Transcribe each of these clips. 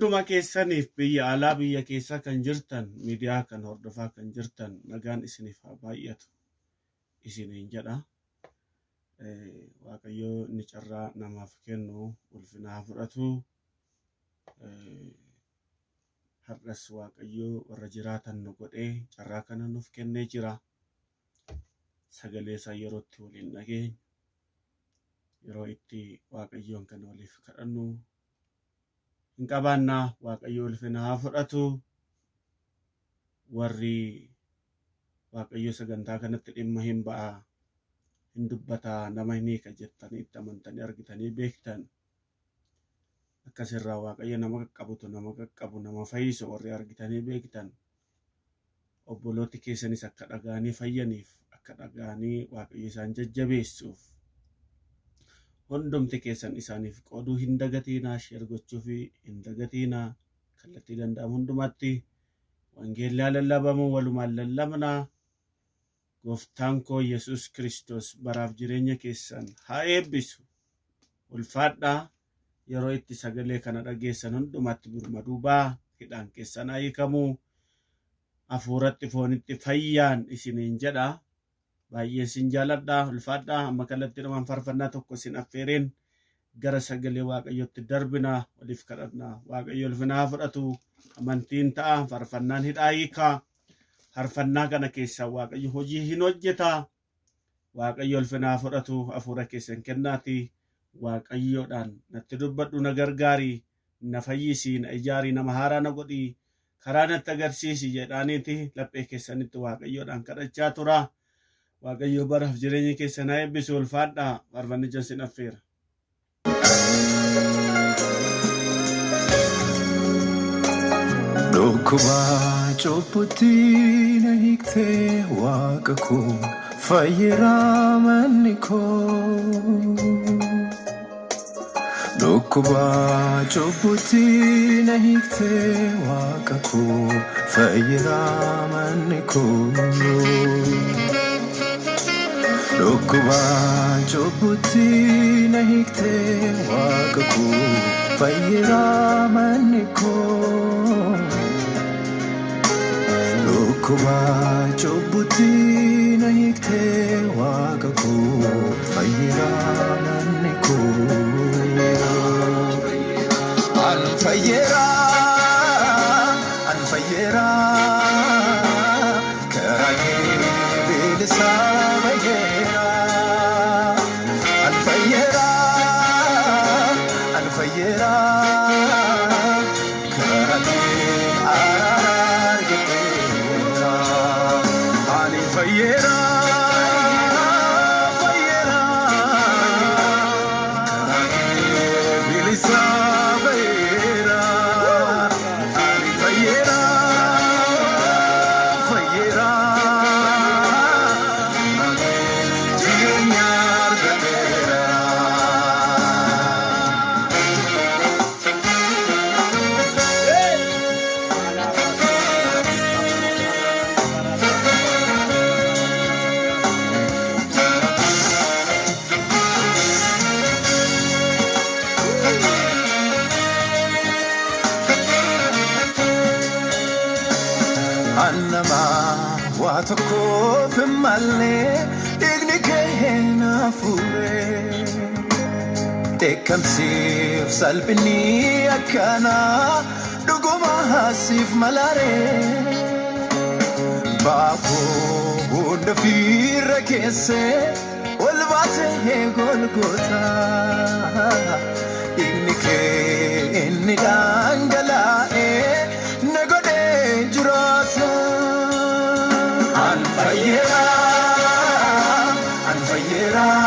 Hunduma keessaniif biyya alaa biyya keessaa kan jirtan miidiyaa kan hordofaa kan jirtan nagaan isiniif haa baay'atu isiniin jedha. Waaqayyo inni carraa namaaf kennu ulfina haa fudhatu. Har'as Waaqayyo warra jiraatan nu godhee carraa kana nuuf kennee jira. Sagalee isaa yeroo itti waliin dhageenyu, yeroo itti Waaqayyoon kan waliif kadhannu hin qabaannaa. Waaqayyo ulfina haa fudhatu. Warri Waaqayyo sagantaa kanatti dhimma hin ba'a, hin dubbataa, nama hin hiika jettanii itti amantanii argitanii beektan, akkasirraa Waaqayyo nama qaqqabutu, nama qaqqabu, nama fayyisu warri argitanii beektan, obbolooti keessanis akka dhaga'anii fayyaniif, akka dhaga'anii Waaqayyo isaan jajjabeessuuf, hundumti keessan isaaniif qooduu hin dagatiinaa, share gochuuf hin dagatiinaa. Kallattii danda'amu hundumatti wangeelli haa lallabamu, walumaan lallabnaa. Gooftaan koo Yesuus Kiristoos baraaf jireenya keessan haa eebbisu. Ulfaadhaa. Yeroo itti sagalee kana dhageessan hundumatti birmaduu baa, hidhaan keessan haa hiikamu, hafuuratti foonitti fayyaan isiniin jedha. Baay'ee isin jaaladha. Ulfaadhaa. Amma kallattiidhumaan faarfannaa tokko isin affeereen gara sagalee Waaqayyootti darbina, waliif kadhanna. Waaqayyo ulfina haa fudhatu. Amantiin ta'a, faarfannaan hidhaa hiikaa. Faarfannaa kana keessaa Waaqayyo hojii hin hojjeta. Waaqayyo ulfina haa fudhatu. Hafuura keessan kennaati Waaqayyoodhaan natti dubbadhu, na gargaari, na fayyisi, na ijaari, nama haaraa na godhi, karaa natti agarsiisi jedhaaniiti laphee keessanitti Waaqayyoodhaan kadhachaa tura. Waaqayyo baraaf jireenya keessan haa eebbisu. Ulfaadhaa. Faarfannicha isin affeera. Dhukkuba cubbutti na hiiktee, Waaqa koo, fayyeeraa manni koo. Dhukkuba cubbutti na hiiktee, Waaqa koo, fayyeeraa manni koo. Dhukkuba cubbutti na hiiktee, Waaqa koo, fayyeeraa manni koo. Dhukkuba cubbutti na hiiktee, Waaqa koo, fayyeeraa manni koo. An fayyeeraa, an fayyeeraa, karaa kee bilisaa baheeraa. An fayyeeraa, an fayyeeraa, karaa kee araara argadheeraa. Ani fayyeeraa, fayyeeraa, karaa kee bilisaa baheeraa. Ani fayyeeraa, fayyeeraa, karaa kee jireenya argadheeraa. Annama waa tokkoof hin mallee dhiigni kee na fuure. Dheekkamsiif salphinni akkanaa dhuguma siif malaaree. Baakuu hunda fiirra keessee ol baatee Golgotaa. Dhiigni kee inni dhangala'ee na godhee jiraata. An fayyeeraa, an fayyeeraa,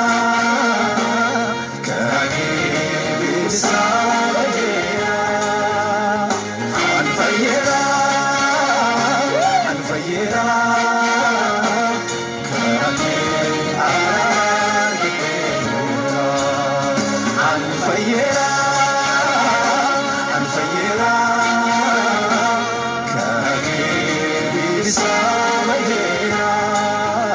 karaa kee bilisaa baheeraa. An fayyeeraa, an fayyeeraa, karaa kee araara argadheeraa. An fayyeeraa, an fayyeeraa, karaa kee bilisaa baheeraa.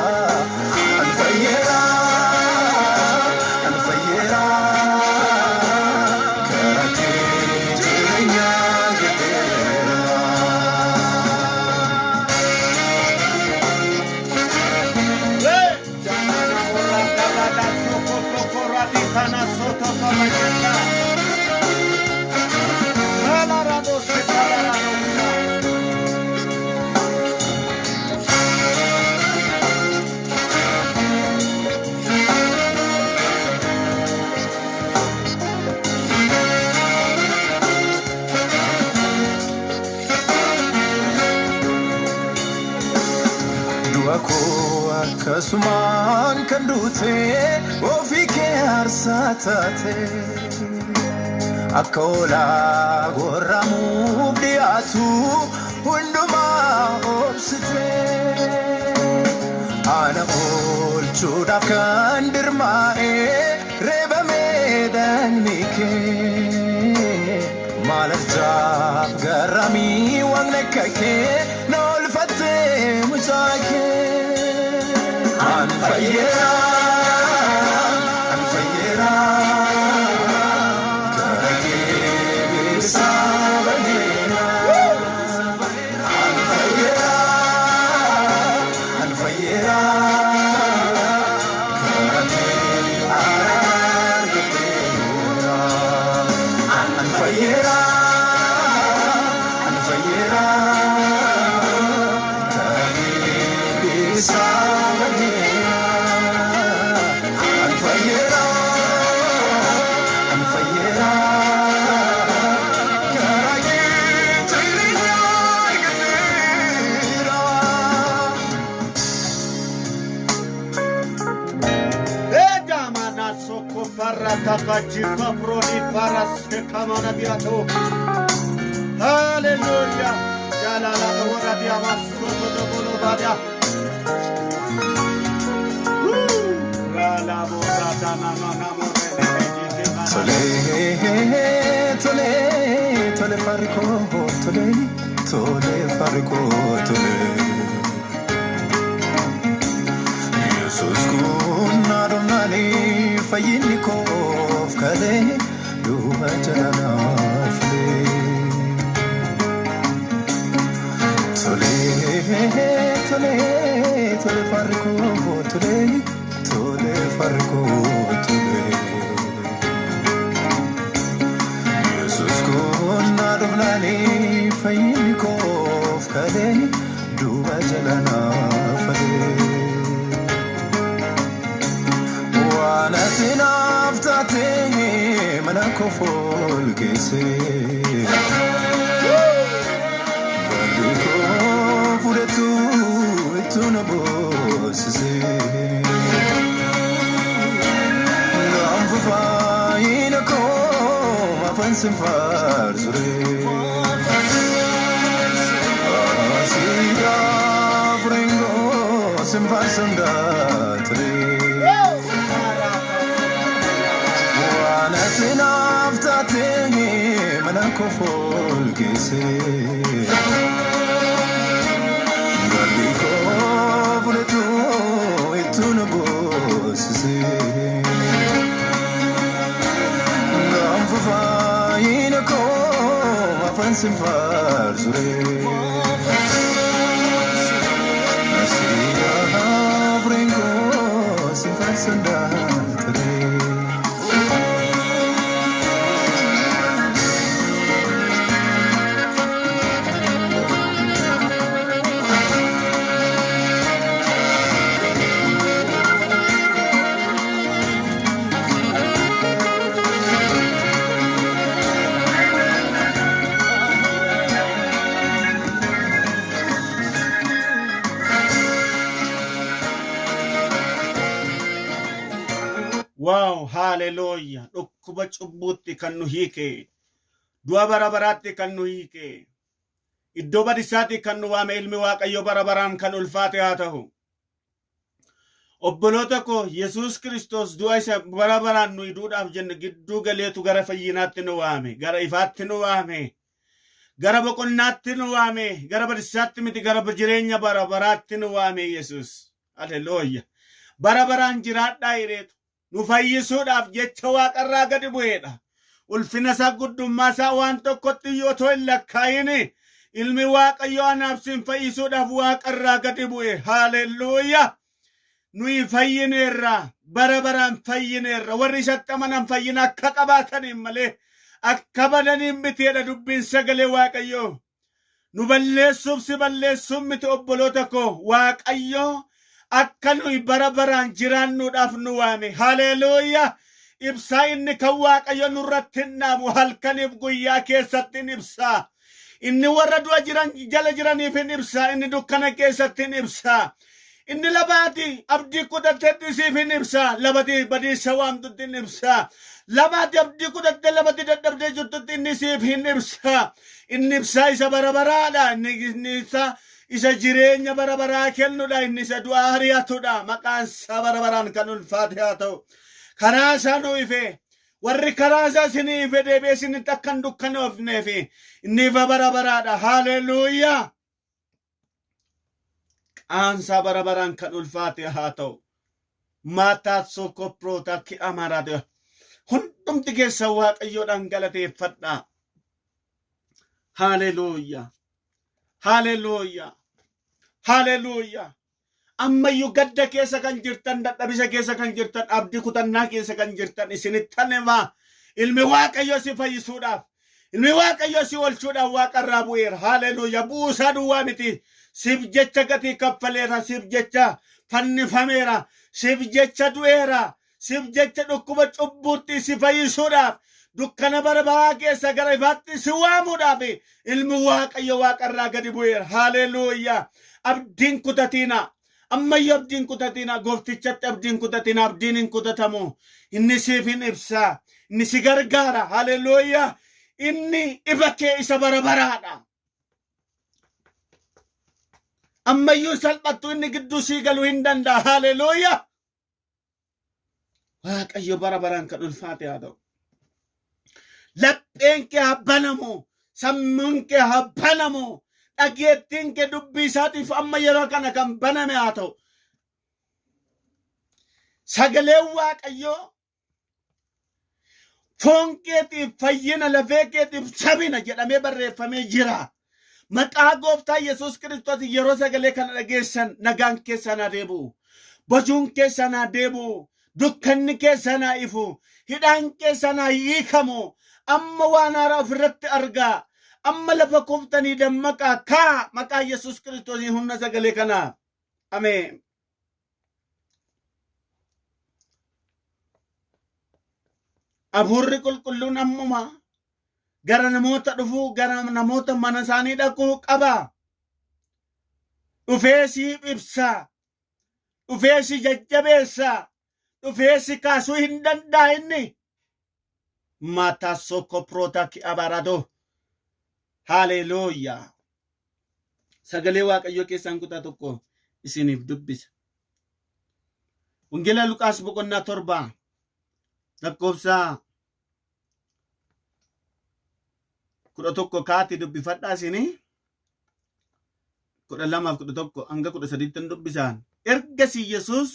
Jaalalaan kan duute ofii kee aarsaa taate. Akka hoolaa gorramuuf dhiyaatu hundumaa obsite. Ana oolchuudhaaf kan dirmaa'e reebamee dhagni kee. Maal arjaaf garraamii waaqni akka kee na oolfattee mucaa kee. An fayyeera, an fayyeera, karaa kee bilisa baheera. An fayyeera, an fayyeera, karaa kee araara argadheera. An fayyeera, an fayyeera, karaa kee bilisa baheera. An fayyeera, an fayyeera, karaa kee jireenya argadheera. Ejamana soko para takajifa proni para sekamana biato. Hallelujah. Jalala wara biama soto dobolo badia. Rala bora dana na na mo re re re ji ji mana. Tole, tole, tole farko, tole, tole farko, tole. Yesus kun naadhumnaani fayyinni koof kalee duuba jalanaaf lee. Tole, tole, tole farko, tole, tole farko, tole. Yesus kun naadhumnaani fayyinni koof kalee duuba jalanaaf lee. Waan ati naaf taate mana koo folgeesse. Barri koo fudhatu ittuu na boossise. Gaanfa faayina koo maafan sin faarsure. Asiyaa furengoo sin faarsan ture. Waan ati naaf taate mana koo folgeesse. Galli koo fudhatu ittuu na boossise. Gaanfa faayina koo maafan sin faarsure. Asiyaa furengoo sin faarsan ture. Wow, hallelujah. Dhukkuba cubbuutti kan nu hiike. Du'a bara baraatti kan nu hiike. Iddoo badisaatti kan nu waame ilmi Waaqayyo bara baraan kan ulfaate haa ta'u. Obboloota koo, Yesuus Kiristoos du'a isa bara baraan nu iduudhaaf jenne gidduu galeetu gara fayyinaatti nu waame, gara ifaatti nu waame, gara boqonnaatti nu waame, gara badisaatti miti, gara jireenya bara baraatti nu waame Yesuus. Hallelujah. Bara baraan jiraadhaa jedheetu nu fayyisuudhaaf jecha waaqarraa gadi bu'eedha. Ulfina isaa, guddummaa isaa waan tokkotti iyyuu otoo hin lakkaa'in ilmi Waaqayyoo anaaf sin fayyisuudhaaf waaqarraa gadi bu'e. Haalelluuyaa. Nuyi fayyineerra, bara baraan fayyineerra. Warri isatti amanan fayyina akka qabaataniin malee akka badaniin mitiidha dubbiin sagalee Waaqayyoo. Nu balleessuuf, si balleessuuf miti, obboloota koo. Waaqayyo akka nuyi bara baraan jiraannuudhaaf nu waame. Haleluuyaa! Ibsaa inni kan Waaqayyo nurratti hin dhaamu, halkaniif guyyaa keessatti hin ibsaa. Inni warra du'a jiran jala jiraniif hin ibsaa. Inni dukkana keessatti hin ibsaa. Inni lafaati abdii kutattetti siif hin ibsa. Lafati badiisa waamtutti hin ibsa. Lafaati abdii kutattee lafati dadhabdee jirtutti inni siif hin ibsa. Inni ibsaa isa bara baraadha. Inni ibsaa isa jireenya bara baraa kennudha. Inni isa du'aa ari'atudha. Maqaan isaa bara baraan kan ulfaate haa ta'u. Karaa isaa nu ife. Warri karaa isaa isinii ife deebi'ee isinitti akka hin dukkanoofneef inni ifa bara baraadha. Haleluuyaa. Qaansaa bara baraan kan ulfaate haa ta'u. Maataa soko proota ki amaraate. Hundumti keessan Waaqayyoodhaan galateeffadhaa. Haleluuyaa. Haleluuyaa. Haleluuyaa. Ammayyuu gadda keessa kan jirtan, dadhabisa keessa kan jirtan, abdii kutannaa keessa kan jirtan isinittan himaa. Ilmi Waaqayyoo si fayyisuudhaaf, ilmi Waaqayyoo si oolchuudhaaf waaqarraa bu'eera. Haleluuyaa. Bu'uusaa duwwaa miti. Siif jecha gatii kaffaleera. Siif jecha fannifameera. Siif jecha du'eera. Siif jecha dhukkuba cubbuutti si fayyisuudhaaf, dukkana bara baraa keessa gara ifaatti si waamuudhaaf ilmi Waaqayyo waaqarraa gadi bu'eera. Haleluuyaa. Abdiin kutatiina. Ammayyuu abdiin kutatiina. Gooftichatti abdiin kutatiina. Abdiin hin kutatamu. Inni siif hin ibsa. Inni si gargaara. Haleluuyaa. Inni ifa kee isa bara baraadha. Ammayyuu salphattu inni gidduu sii galuu hin danda'a. Haleluuyaa. Waaqayyo bara baraan kan ulfaate haa ta'u. Lapheen kee haa banamu. Sammuun kee haa banamu. Dhageettiin kee dubbii isaatiif amma yeroo kana kan baname haa ta'u. Sagaleen Waaqayyoo foon keetiif fayyina, lafee keetiif jabina jedhamee barreeffamee jira. Maqaa Gooftaa Yesuus Kiristoos yeroo sagalee kana dhageessan nagaan keessan haa deebi'u. Bojuun keessan haa deebi'u. Dukkanni keessan haa ifu. Hidhaan keessan haa hiikamu. Amma waan haaraa ofirratti argaa. Amma lafa kuftanii dammaqaa. Kaa maqaa Yesuus Kiristoosiin humna sagalee kanaa. Ameen. Hafuurri qulqulluun ammuma gara namoota dhufuu, gara namoota mana isaanii dhaquu qaba. Dhufee siif ibsa. Dhufee si jajjabeessa. Dhufee si kaasuu hin danda'a inni. Mataa soko proota ki abarado. Haleluuyaa. Sagalee Waaqayyoo keessaan kutaa tokko isiniif dubbisa. Wangeela Luqaas boqonnaa 7 lakkoofsa 11 kaati dubbifadhaa isinii 12 11 hanga 13 tti dubbisaan. Ergasii Yesuus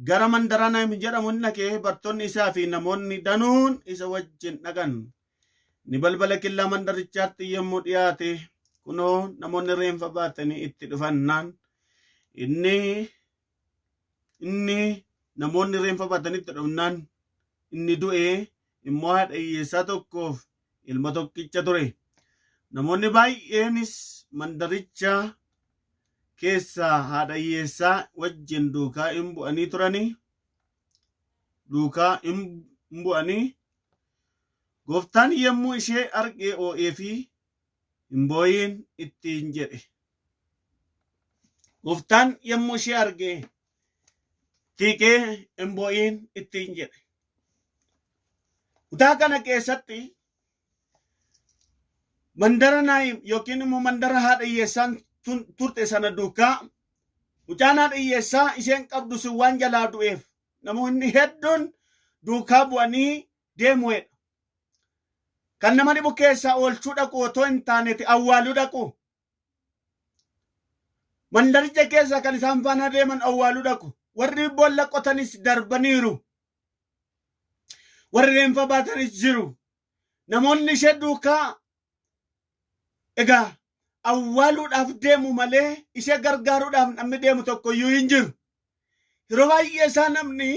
gara mandara Naayim jedhamu hin dhaqee bartoonni isaa fi namoonni danuun isa wajjin dhaqan. Inni balbala killaa mandarichaatti yommuu dhiyaate kunoo namoonni reenfa baatanii itti dhufannaan inni namoonni reenfa baatanii itti dhufnaan inni du'ee immoo haadha hiyyeessaa tokkoof ilma tokkicha ture. Namoonni baay'eenis mandaricha keessaa haadha hiyyeessaa wajjin duukaa in bu'anii turanii duukaa in bu'anii. Gooftaan yommuu ishee argee oo'ee fi hin boo'iin ittiin jedhe. Gooftaan yommuu ishee argee tiiqee hin boo'iin ittiin jedhe. Kutaa kana keessatti mandara Naayim yookiin immoo mandara haadha hiyyeessaan turte sana duukaa mucaan haadha hiyyeessaa isheen qabdu sun waan jalaa du'eef namoonni hedduun duukaa bu'anii deemuudha. Kan nama dhibu keessaa oolchuu dhaqu otoo hin taaneeti awwaaluu dhaqu. Mandaricha keessaa kan isaan faana deeman awwaaluu dhaqu. Warri boolla qotanis darbaniiru. Warri reenfa baatanis jiru. Namoonni ishee duukaa egaa awwaaluudhaaf deemu malee ishee gargaaruudhaaf namni deemu tokko iyyuu hin jiru. Yeroo baay'ee isaa namni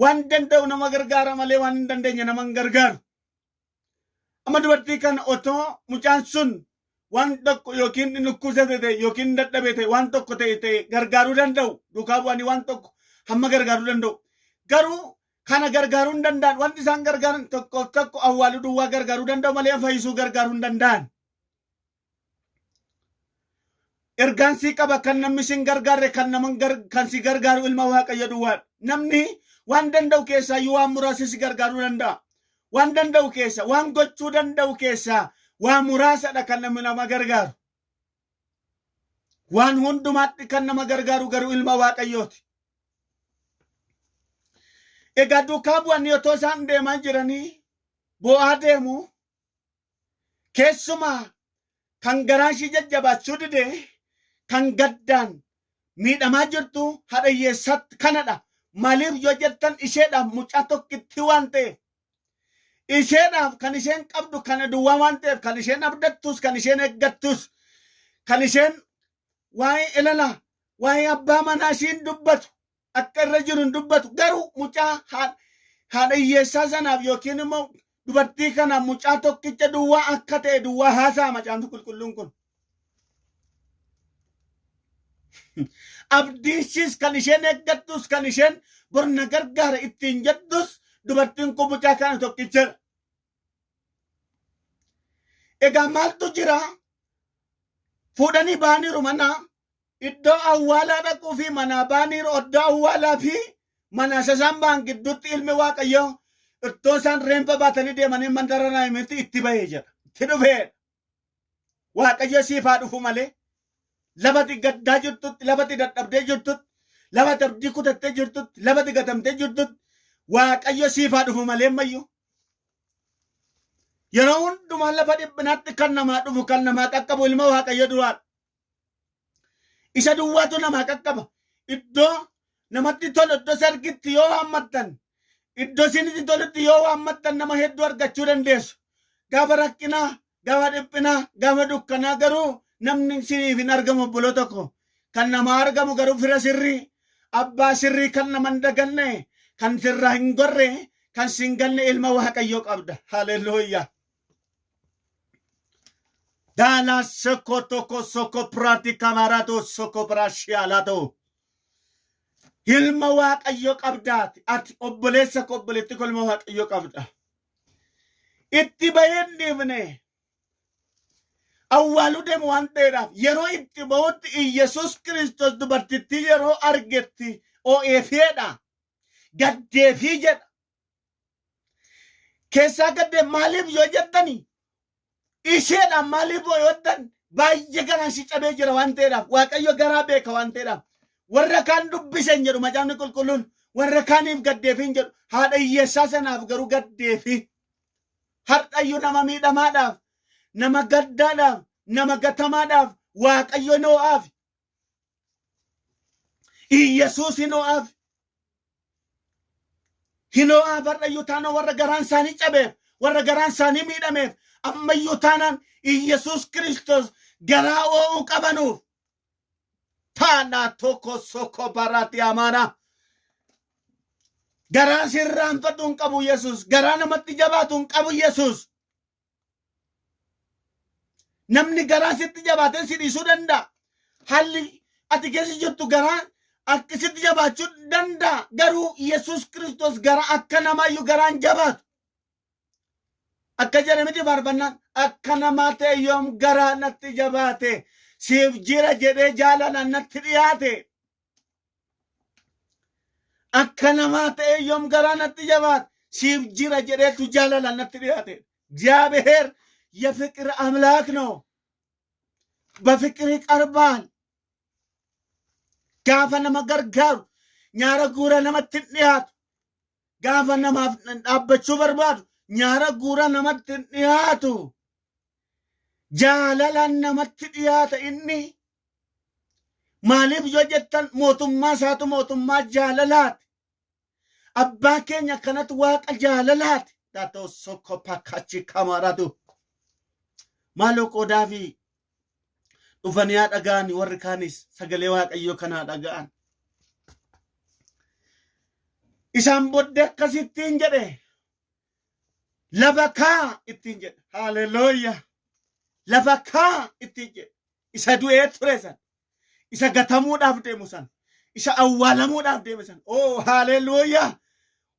waan danda'u nama gargaara malee waan hin dandeenye nama hin gargaaru. Amma dubartii kana otoo mucaan sun waan tokko yookiin dhukkubsate ta'e yookiin dadhabe ta'e waan tokko ta'e ta'e gargaaruu danda'u duukaa bu'anii waan tokko hamma gargaaruu danda'u. Garuu kana gargaaruu hin danda'an. Wanti isaan gargaaran tokkoof tokko awwaaluu duwwaa gargaaruu danda'u malee fayyisuu gargaaruu hin danda'an. Ergaan sii qaba kan namni sin gargaarre kan nama kan si gargaaru ilma Waaqayyo duwwaadha. Namni waan danda'u keessaa iyyuu waan muraasa si gargaaruu danda'a. Waan danda'u keessa, waan gochuu danda'u keessaa waan muraasadha kan namni nama gargaaru. Waan hundumaatti kan nama gargaaru garuu ilma Waaqayyooti. Egaa duukaa bu'anii otoo isaan deemaa jiranii boo'aa deemu. Keessumaa kan garaan ishii jajjabaachuu dide kan gaddaan miidhamaa jirtu haadha hiyyeessaatti kanadha. Maaliif yoo jettan isheedhaaf mucaa tokkittii waan ta'eef. Isheedhaaf kan isheen qabdu kana duwwaa waan ta'eef kan isheen abdattus kan isheen eeggattus kan isheen waa'ee ilala waa'ee abbaa manaa ishiin dubbatu akka irra jiru hin dubbatu garuu mucaa haadha hiyyeessaa sanaaf yookiin immoo dubartii kanaaf mucaa tokkicha duwwaa akka ta'e duwwaa haasa'a macaafni qulqulluun kun. Abdiin ishiis kan isheen eeggattus kan isheen bor na gargaara ittiin jettus dubartiin kun mucaa kana tokkichadha. Egaa maaltu jira? Fuudhanii ba'aniiru manaa iddoo awwaalaa dhaquu fi manaa ba'aniiru iddoo awwaalaa fi mana isa isaan ba'an gidduutti ilmi Waaqayyoo iddoo isaan reenfa baatanii deemanii mandara Naayimitti itti ba'ee jedha. Itti dhufee Waaqayyo siif haa dhufu malee lafati gaddaa jirtutti, lafati dadhabdee jirtutti, lafati abdii kutattee jirtutti, lafati gatamtee jirtutti Waaqayyo siif haa dhufu malee ammayyuu. Yeroo hundumaa lafa dhiphinaatti kan namaa dhufu kan namaa qaqqabu ilma Waaqayyo duraadha. Isa duwwaatu namaa qaqqaba. Iddoo namatti tolu iddoo sargitti yoo waammattan iddoo isinitti tolutti yoo waammattan nama hedduu argachuu dandeessu. Gaafa rakkinaa, gaafa dhiphinaa, gaafa dukkanaa garuu namni isiniif hin argamu obboloota koo. Kan namaa argamu garuu fira sirrii, abbaa sirrii kan nama hin daganne, kan sirraa hin gorre, kan sin ganne ilma Waaqayyoo qabda. Haleluuyaa. Dala soko toko soko prati kamarato soko brashialato. Ilma Waaqayyo qabdaati. Ati obboleessa koo obboleetti koo ilma Waaqayyo qabda. Itti bahee hin dhiifne. Awwaaluu deemu waan ta'eedhaaf yeroo itti bahutti Iyyasuus Kiristoos dubartittii yeroo argetti oo'eefeedha. Gaddeefii jedha. Keessaa gaddee maaliif yoo jettani isheedhaan maaliif yoo jettan baay'ee garaan si cabee jira waan ta'eedhaaf Waaqayyo garaa beeka waan ta'eedhaaf warra kaan dubbise hin jedhu macaafni qulqulluun warra kaaniif gaddeefi hin jedhu haadha hiyyeessaa sanaaf garuu gaddeefi har'ayyuu nama miidhamaadhaaf nama gaddaadhaaf nama gatamaadhaaf Waaqayyo noo'aaf Iyyasuus hin ho'aaf. Hin ho'aaf har'ayyuu taanaan warra garaan isaanii cabeef, warra garaan isaanii miidhameef, ammayyuu taanaan Iyyasuus Kiristoos garaa oo'uu qabanuuf. Taanaa tokko soko baraati amaanaa. Garaa sirraanfatu hin qabu Yesuus. Garaa namatti jabaatu hin qabu Yesuus. Namni garaa sitti jabaatee si dhiisuu danda'a. Haalli ati keessa jirtu garaa akka sitti jabaachuu danda'a. Garuu Yesuus Kiristoos garaa akka namaayyuu garaa hin jabaatu. Akka jedhe miti faarfannaan akka namaa ta'e yoom garaa natti jabaate siif jira jedhee jaalalaan natti dhiyaate. Akka namaa ta'e yoom garaa natti jabaate siif jira jedheetu jaalalaan natti dhiyaate. እግዚአብሔር የፍቅር አምላክ ነው። በፍቅር ይቀርባል። Gaafa nama gargaaru nyaara guura namatti hin dhiyaatu. Gaafa namaaf dhaabbachuu barbaadu nyaara guura namatti hin dhiyaatu. Jaalalaan namatti dhiyaata inni. Maaliif yoo jettan mootummaa isaatu mootummaa jaalalaati. Abbaa keenya kanatu waaqa jaalalaati. Taatoo sokko pakkachi kamaratu. Maaloo qoodaa fi dhufanii haa dhaga'an warri kaanis sagalee Waaqayyoo kana haa dhaga'an. Isaan booddee akkasittiin jedhe lafa kaa ittiin jedhe. Haalelooyyaa. Lafa kaa ittiin jedhe. Isa du'ee ture san. Isa gatamuudhaaf deemu san. Isa awwaalamuudhaaf deemu san. Oo haalelooyyaa.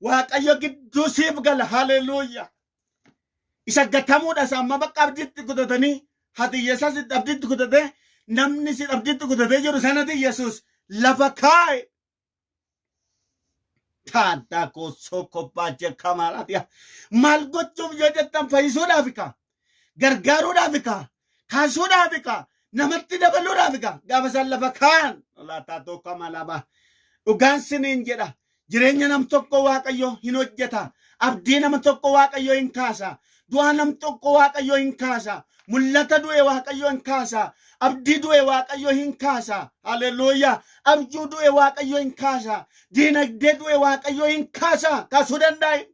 Waaqayyo gidduu siif gala. Haalelooyyaa. Isa gatamuudha isa amma bakka abdiitti kutatanii hatiyyeessaas abdiitti kutatee Namni si abdiitti kutatee jiru sanatti Yesuus lafa kaa'e. Taaddaa koo sokko baajee kamaalaati. Maal gochuuf yoo jettan, fayyisuudhaaf kaa, gargaaruudhaaf kaa, kaasuudhaaf kaa, namatti dabaluudhaaf kaa. Gaafa isaan lafa kaa'an laataa tokko malaba. Dhugaan siniin jedha. Jireenya nam tokko Waaqayyo hin hojjeta. Abdii nama tokko Waaqayyo hin kaasa. Du'a nam tokko Waaqayyo hin kaasa. Mul'ata du'e Waaqayyo hin kaasa. Abdii du'e Waaqayyo hin kaasa. Haleluuyaa. Abjuu du'e Waaqayyo hin kaasa. Diinagdee du'e Waaqayyo hin kaasa. Kaasuu danda'a.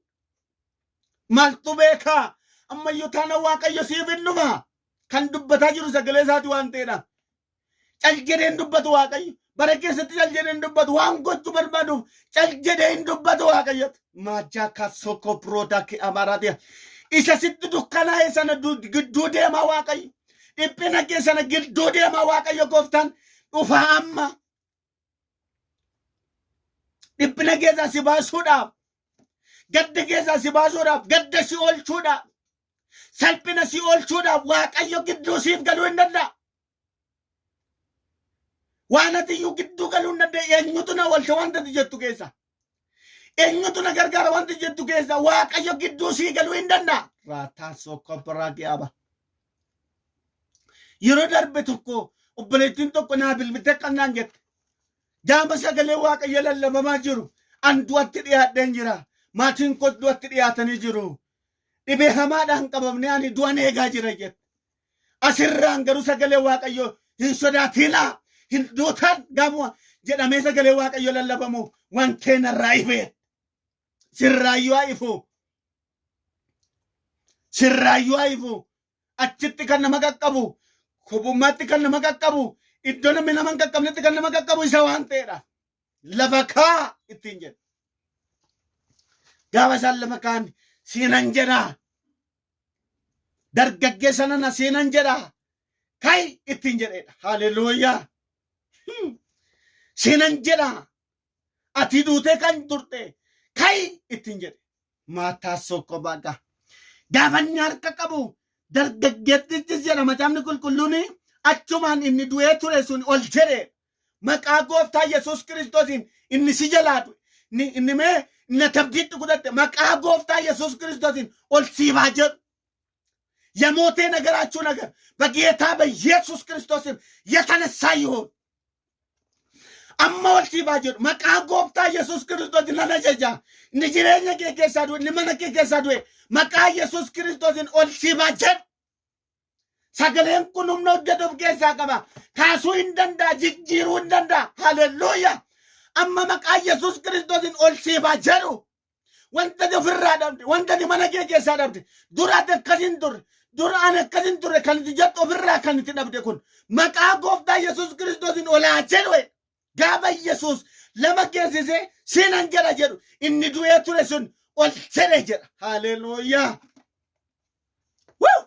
Maaltu beekaa? Ammayyuu taana Waaqayyo siif hin dhufa. Kan dubbataa jiru sagalee isaati waan ta'eedha. Cal jedhee hin dubbatu Waaqayyo. Bara keessatti cal jedhee hin dubbatu. Waan gochuu barbaaduuf cal jedhee hin dubbatu Waaqayyo. Maajaa kasoko piroodaa amaaraati. Isa sitti dukkanaa'e sana gidduu deemaa Waaqayyo. Dhiphina kee sana gidduu deemaa Waaqayyo gooftaan dhufaa amma. Dhiphina keessaa si baasuudhaaf. Gadda keessaa si baasuudhaaf. Gadda si oolchuudhaaf. Salphina si oolchuudhaaf Waaqayyo gidduu siif galuu hin danda'a. Waan ati iyyuu gidduu galuu hin dandeenye, eenyutu na oolcha wanta ati jettu keessa. Eenyutu na gargaara wanta jettu keessa Waaqayyo gidduu sii galuu hin danda'a. Raataa sokko biraa gi'aaba. Yeroo darbe tokko obboleettiin tokko naa bilbilte kan naan jette. Gaafa sagalee Waaqayyo lallabamaa jiru an du'atti dhiyaadheen jira. Maatiin koos du'atti dhiyaatanii jiru. Dhibee hamaadhaan qabamnee ani du'an eegaa jira jette. Asirraan garuu sagalee Waaqayyo hin sodaatinaa, hin duutan gaafa jedhamee sagalee Waaqayyo lallabamu wanteen irraa ifee sirraayyuu haa ifu. Sirraayyuu haa ifu. Achitti kan nama qaqqabu, kophummaatti kan nama qaqqabu, iddoo namni nama hin qaqqabnetti kan nama qaqqabu isa waan ta'edha. Lafa kaa ittiin jedhe. Gaafa isaan lafa kaan, siinan jedhaa. Dargaggeessa nana, siinan jedhaa. Kai ittiin jedhedha. Haleluuyaa. Siinan jedhaa. Ati duutee kan turte kai ittiin jedhe. Maataa sokko baga. Gaafa inni harka qabu dargaggeettichis, jedha macaafni qulqulluun, achumaan inni du'ee ture sun ol jedhe. Maqaa gooftaa Yesuus Kiristoosiin inni si jalaa du'e. Inni mee na tabdiitti godhatte, maqaa gooftaa Yesuus Kiristoosiin ol siifaa jedhu. የሞተ ነገራችሁ ነገር በጌታ በኢየሱስ ክርስቶስም የተነሳ ይሁን። Amma ol siifaa jedhu. Maqaa gooftaa Yesuus Kiristoos nan ajaja. Inni jireenya kee keessaa du'e, inni mana kee keessaa du'e, maqaa Yesuus Kiristoosiin ol siifaa jedhu. Sagaleen kun humna hojjetu of keessaa qaba. Kaasuu hin danda'a, jijjiiruu hin danda'a. Haleluuyaa. Amma maqaa Yesuus Kiristoosiin ol siifaa jedhu. Wanta ati ofirraa dhabde, wanta ati mana kee keessaa dhabde, dura ati akkas hin turre, dura ani akkas hin turre kan itti jettu ofirraa kan itti dhabde kun maqaa gooftaa Yesuus Kiristoosiin olaa jedhu. Gaafa Yesuus lama geessisee siinan jedha jedhu, inni du'ee ture sun ol jedhe jedha. Haleluuyaa. Wuu!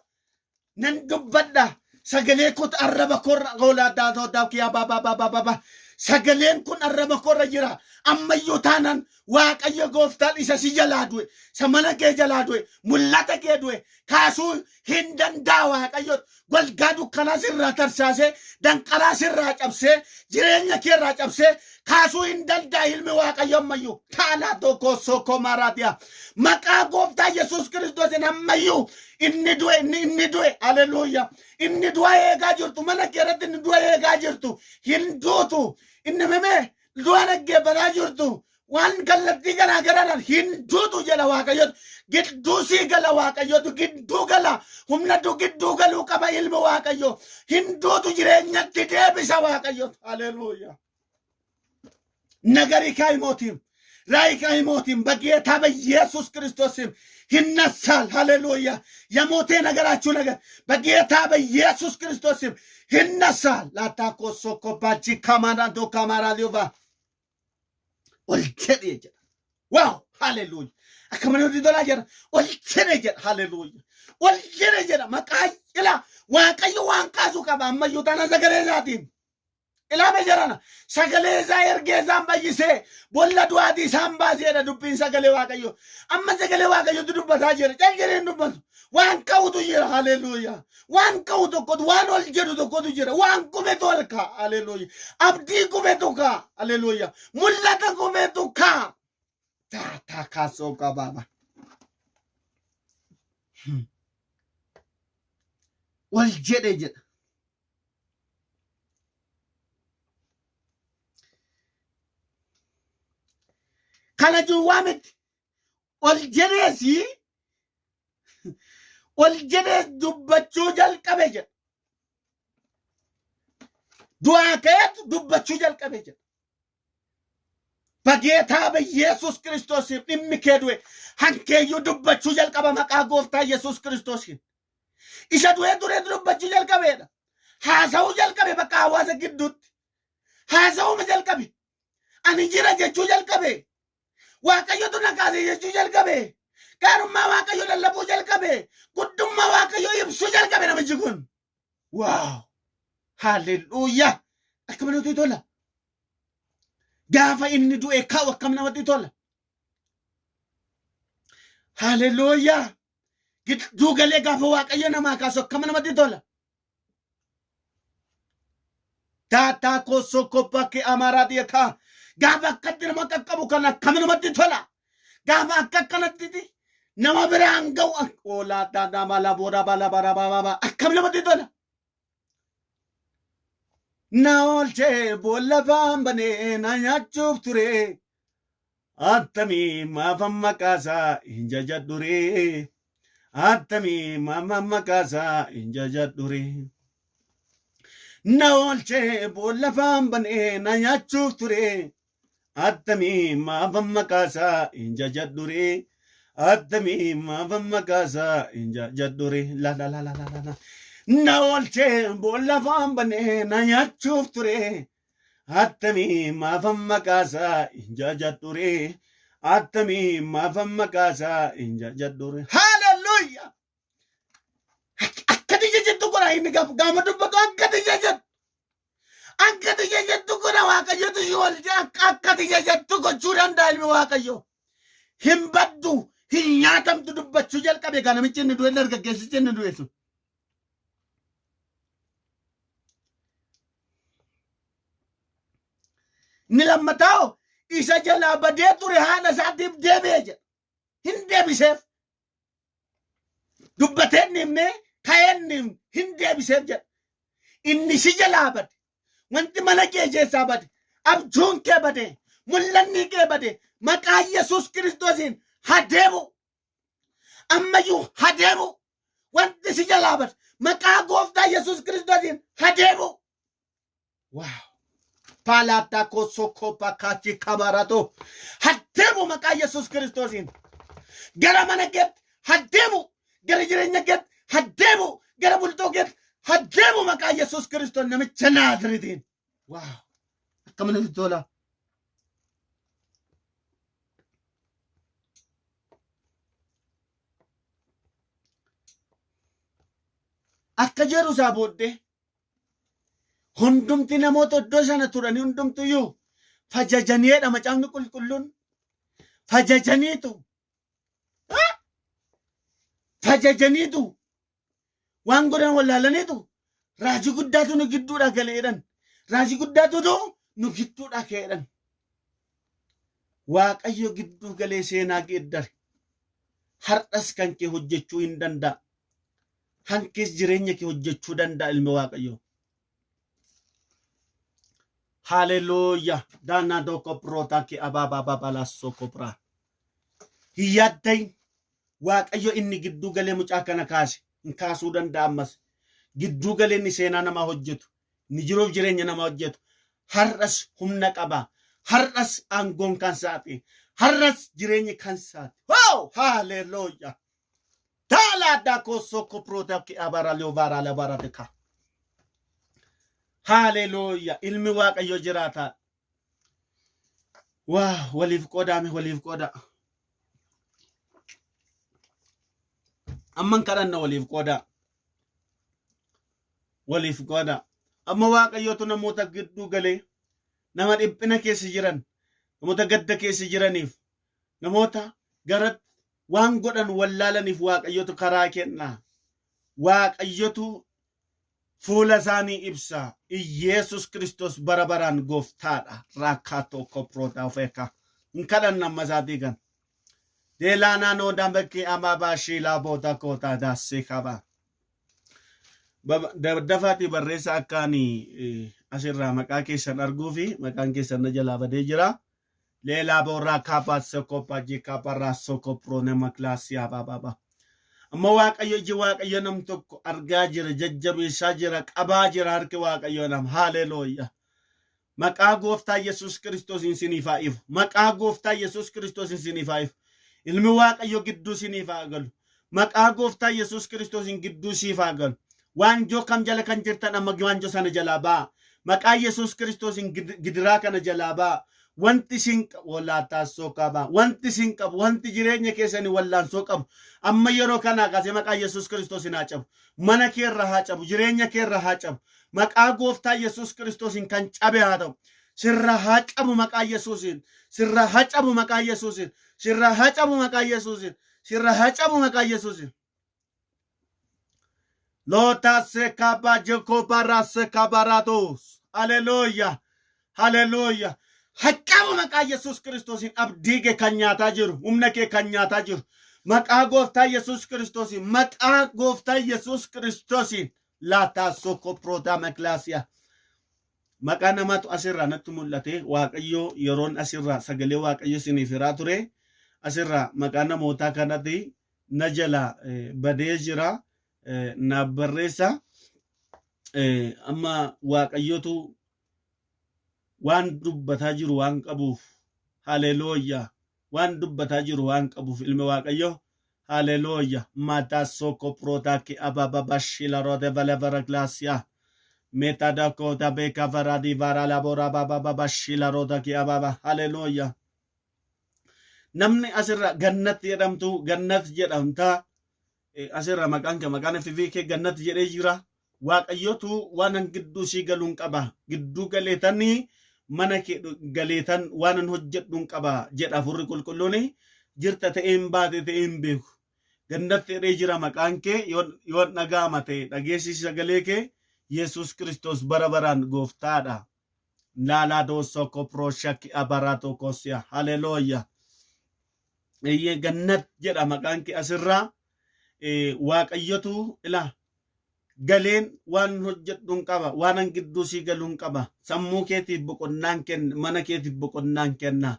Nan dubbadha. Sagalee kun arraba koorra oolaa daatoo kiyaa baabaa baabaa baabaa. Sagaleen kun arraba koorra jira. Ammayyuu taanaan Waaqayyo gooftaan isa si jalaa du'e, isa mana kee jalaa du'e, mul'ata kee du'e kaasuu hin danda'a Waaqayyo. Golgaa dukkanaa sirraa tarsaasee, danqaraa sirraa cabsee, jireenya kee irraa cabsee kaasuu hin danda'a ilmi Waaqayyo ammayyuu. Taalaa tokko sokko maraatiya. Maqaa gooftaa Yesuus Kiristoosiin ammayyuu inni du'e, inni du'e, haleluuyaa. Inni du'a eegaa jirtu, mana kee irratti inni du'a eegaa jirtu hin duutu. Inni mimee du'a dhaggeeffataa jirtu waan kallattii garaa garaadhaan hin duutu jedha Waaqayyotu. Gidduu sii gala Waaqayyotu, gidduu gala. Humnatu gidduu galuu qaba ilmi Waaqayyo. Hin duutu, jireenyatti deebisa Waaqayyotu. Haleluuyaa. ነገሪካ አይሞትም፣ ራእይክ አይሞትም። በጌታ በኢየሱስ ክርስቶስ ስም ይነሳል። ሃሌሉያ። የሞተ ነገራችሁ ነገር በጌታ በኢየሱስ ክርስቶስ ስም ይነሳል። ላታኮሶኮባቺ ካማራዶ ካማራ ሊዮቫ ol jedhe jedha. Wow, haleluuya. Akka mana hojii tolaa jedha. Ol jedhe jedha. Haleluuya. Ol jedhe jedha. Maqaa ila Waaqayyo waan kaasu qaba. Ammayyuu taana sagalee isaatiin. Ilaame jarana sagalee isaa ergee isaan fayyisee bolla du'aatii isaan baaseedha dubbiin sagalee Waaqayyo. Amma sagalee Waaqayyotu dubbataa jira. Cal jedhee hin dubbatu. Waan ka'utu jira. Haleluuyaa. Waan ka'u tokkotu, waan ol jedhu tokkotu jira. Waan kufetu ol ka'a. Haleluuyaa. Abdii kufetu ka'a. Haleluuyaa. Mul'ata kufetu ka'a. Taataa kaasoo qabaaba. Ol jedhe jedha. Kana duwwaa miti. Ol jedheesi ol jedhees dubbachuu jalqabe jedha. Du'aa ka'eetu dubbachuu jalqabe jedha. Bageetaa Yesuus Kiristoosiin dhimmi kee du'e hankeeyyuu dubbachuu jalqaba maqaa gooftaa Yesuus Kiristoosiin. Isa du'ee tureetu dubbachuu jalqabeedha. Haasa'uu jalqabe bakka hawaasa gidduutti. Haasa'uuma jalqabe. Ani jira jechuu jalqabe. Waaqayyotu na kaase jechuu jalqabe. Gaarummaa Waaqayyo lallabuu jalqabe. Guddummaa Waaqayyo ibsuu jalqabe namichi kun. Waaw! Haalleluuyaa! Akkam namatti tola. Gaafa inni du'e ka'u akkam namatti tola. Haalleluuyaa! Gidduu galee gaafa Waaqayyo namaa kaasu akkam namatti tola. Taataa kosoo koppaa kee amaaraa dhiyekaa. Gaafa akkatti nama qaqqabu kan akkam namatti tola. Gaafa akka akkanatti nama biraan ga'u oolaa daadaa bala booda bala bara baba akkam namatti tola. Na oolchee boolla faan banee na nyaachuuf ture. Attamii maafan maqaasaa hin jajadhure. Attamii maafan maqaasaa hin jajadhure. Na oolchee boolla faan banee na nyaachuuf ture. Attamii maafan maqaasaa hin jajadhure. Attamii maafan maqaasaa hin jajadhure. La la la la la la. Na oolchee boolla faan banee na nyaachuuf ture. Attamii maafan maqaasaa hin jajadhure. Attamii maafan maqaasaa hin jajadhure. Haaleluyyaa! Akkati jajattu godha inni gaafa dubbatu akkati jajattu. Akkati jajattu godha Waaqayyotu si oolche akkati jajattu gochuu danda'a ilmi Waaqayyo. Hin baddu hin nyaatamtu dubbachuu jalqabe gaa namichi inni du'e dargaggeessichi inni du'e sun. Inni lammataa hoo isa jalaa badee ture haadha isaatiif deebi'e jedha. Hin deebiseef. Dubbatee hin himne ka'ee hin himne hin deebiseef jedha. Inni si jalaa bade. Wanti mana kee keessaa bade. Abjuun kee bade. Mul'anni kee bade. Maqaa Yesuus Kiristoosiin haa deebi'u. Ammayyuu haa deebi'u. Wanti si jalaa bade maqaa gooftaa Yesuus Kiristoosiin haa deebi'u. Waaw. Paalaataa kosokoo pakaachi kabaratoo. Haa deebi'u maqaa Yesuus Kiristoosiin. Gara mana keetti haa deebi'u. Gara jireenya keetti haa deebi'u. Gara bultoo keetti haa deebi'u maqaa Yesuus Kiristoos namicha Naaziritiin. Waaw. Akkam namatti tola. Akka jedhu isaa booddee hundumti namoota iddoo sana turanii hundumtuyyuu fajajaniidha macaafni qulqulluun fajajaniitu fajajaniitu waan godhan wallaalaniitu raajii guddaatu nu gidduudha galeedhan raajii guddaatu nu gidduudha ka'eedhan Waaqayyo gidduu galee seenaa geeddare har'as kan kee hojjechuu hin danda'a. Hankees jireenya kee hojjechuu danda'a ilmi Waaqayyoo. Haleluuyaa. Daanaa tokko pirootaa kee abaabaa babalaa soko biraa. Hin yaaddayin. Waaqayyo inni gidduu galee mucaa kana kaase hin kaasuu danda'a ammas. Gidduu galee inni seenaa namaa hojjetu. Inni jiruuf jireenya namaa hojjetu. Har'as humna qaba. Har'as aangoon kan saati. Har'as jireenyi kan saati. Wow! Haleluuyaa. Taalaa daakoo soko pirootaa kee abara liovaara labara deka. Haleluuyaa. Ilmi Waaqayyo jiraataa. Waa waliif qodaame waliif qoda. Amman kadhanna waliif qodaa. Waliif qodaa. Amma Waaqayyootu namoota gidduu galee nama dhiphina keessa jiran, namoota gadda keessa jiraniif, namoota gara waan godhan wallaalaniif Waaqayyotu karaa kenna. Waaqayyotu fuula isaanii ibsa. Iyeesus Kiristoos bara baraan gooftaadha. Raakkaa tokko pirootaa ofeeka. Hin kadhanna amma isaatii kan. Deelaanaa noodaan bakkee amaabaa shiilaa boota kootaa daassee qabaa. Dafaatii barreessa akka ani asirraa maqaa keessan arguu fi maqaan keessan na jalaa badee jira. Leelaa boorraa kaapaa sokoppaa jikaapaa raasokoo piroonema kilaasiyaa baababa. Amma Waaqayyo iji Waaqayyo nam tokko argaa jira, jajjabeessaa jira, qabaa jira harki Waaqayyo nam. Haalelooyyaa. Maqaa gooftaa Yesuus Kiristoosiin siniif haa ifu. Maqaa gooftaa Yesuus Kiristoosiin siniif haa ifu. Ilmi Waaqayyo gidduu siniif haa galu. Maqaa gooftaa Yesuus Kiristoosiin gidduu siif haa galu. Waanjoo kam jala kan jirtan amma waanjoo sana jalaa ba'a. Maqaa Yesuus Kiristoosiin gidiraa kana jalaa ba'a. Wanti isin walaattaassoo qaba. Wanti isin qabu, wanti jireenya keessanii wallaansoo qabu. Amma yeroo kanaa kaasee maqaa Yesuus Kiristoosiin haa cabu. Mana keerra haa cabu, jireenya keerra haa cabu. Maqaa gooftaa Yesuus Kiristoosiin kan cabe haa ta'u. Sirra haa cabu maqaa Yesuusiin. Sirra haa cabu maqaa Yesuusiin. Sirra haa cabu maqaa Yesuusiin. Sirra haa cabu maqaa Yesuusiin. Lota sekaba jekoba rasekabaratos. Haleluuyaa. Haleluuyaa. Hacabu maqaa Yesuus Kiristoosiin abdii kee kan nyaataa jiru, humna kee kan nyaataa jiru. Maqaa gooftaa Yesuus Kiristoosiin, maqaa gooftaa Yesuus Kiristoosiin laataa soko prootaa makilaasiyaa. Maqaa namaatu asirraa natti mul'ate. Waaqayyo yeroon asirraa sagalee Waaqayyo isiniif hiraa ture. Asirraa maqaa namootaa kanatti na jala badee jira. Naaf barreessa. Amma Waaqayyotu waan dubbataa jiru waan qabuuf, haleluuyaa, waan dubbataa jiru waan qabuuf ilmi Waaqayyo, haleluuyaa, mataa soko prootaa ki ababa shila rode valevara glacia metada kota beka varadi vara labora baba baba shila roda ki ababa. Haleluuyaa. Namni asirra Gannat jedhamtu, Gannat jedhamta, asirra maqaan kee, maqaan FV kee Gannat jedhee jira. Waaqayyotu waan gidduu sii galuun qaba. Gidduu galeetanii mana kee galeetan waan hojjedhuun qaba jedha Hafuurri Qulqulluun. Jirta ta'een baate ta'een beeku. Gannat jedhee jira maqaan kee, yoo dhaga'ama ta'e dhageessisi sagalee kee. Yesuus Kiristoos bara baraan gooftaadha. Laalaa doosoo koprooshaki abaraatoo kosiya. Haleluuyaa. Eeyyee, Gannat jedha maqaan kee asirraa. Waaqayyotu ilaa galeen waan hojjedhuun qaba, waan gidduu sii galuun qaba, sammuu keetiif boqonnaan kenna, mana keetiif boqonnaan kenna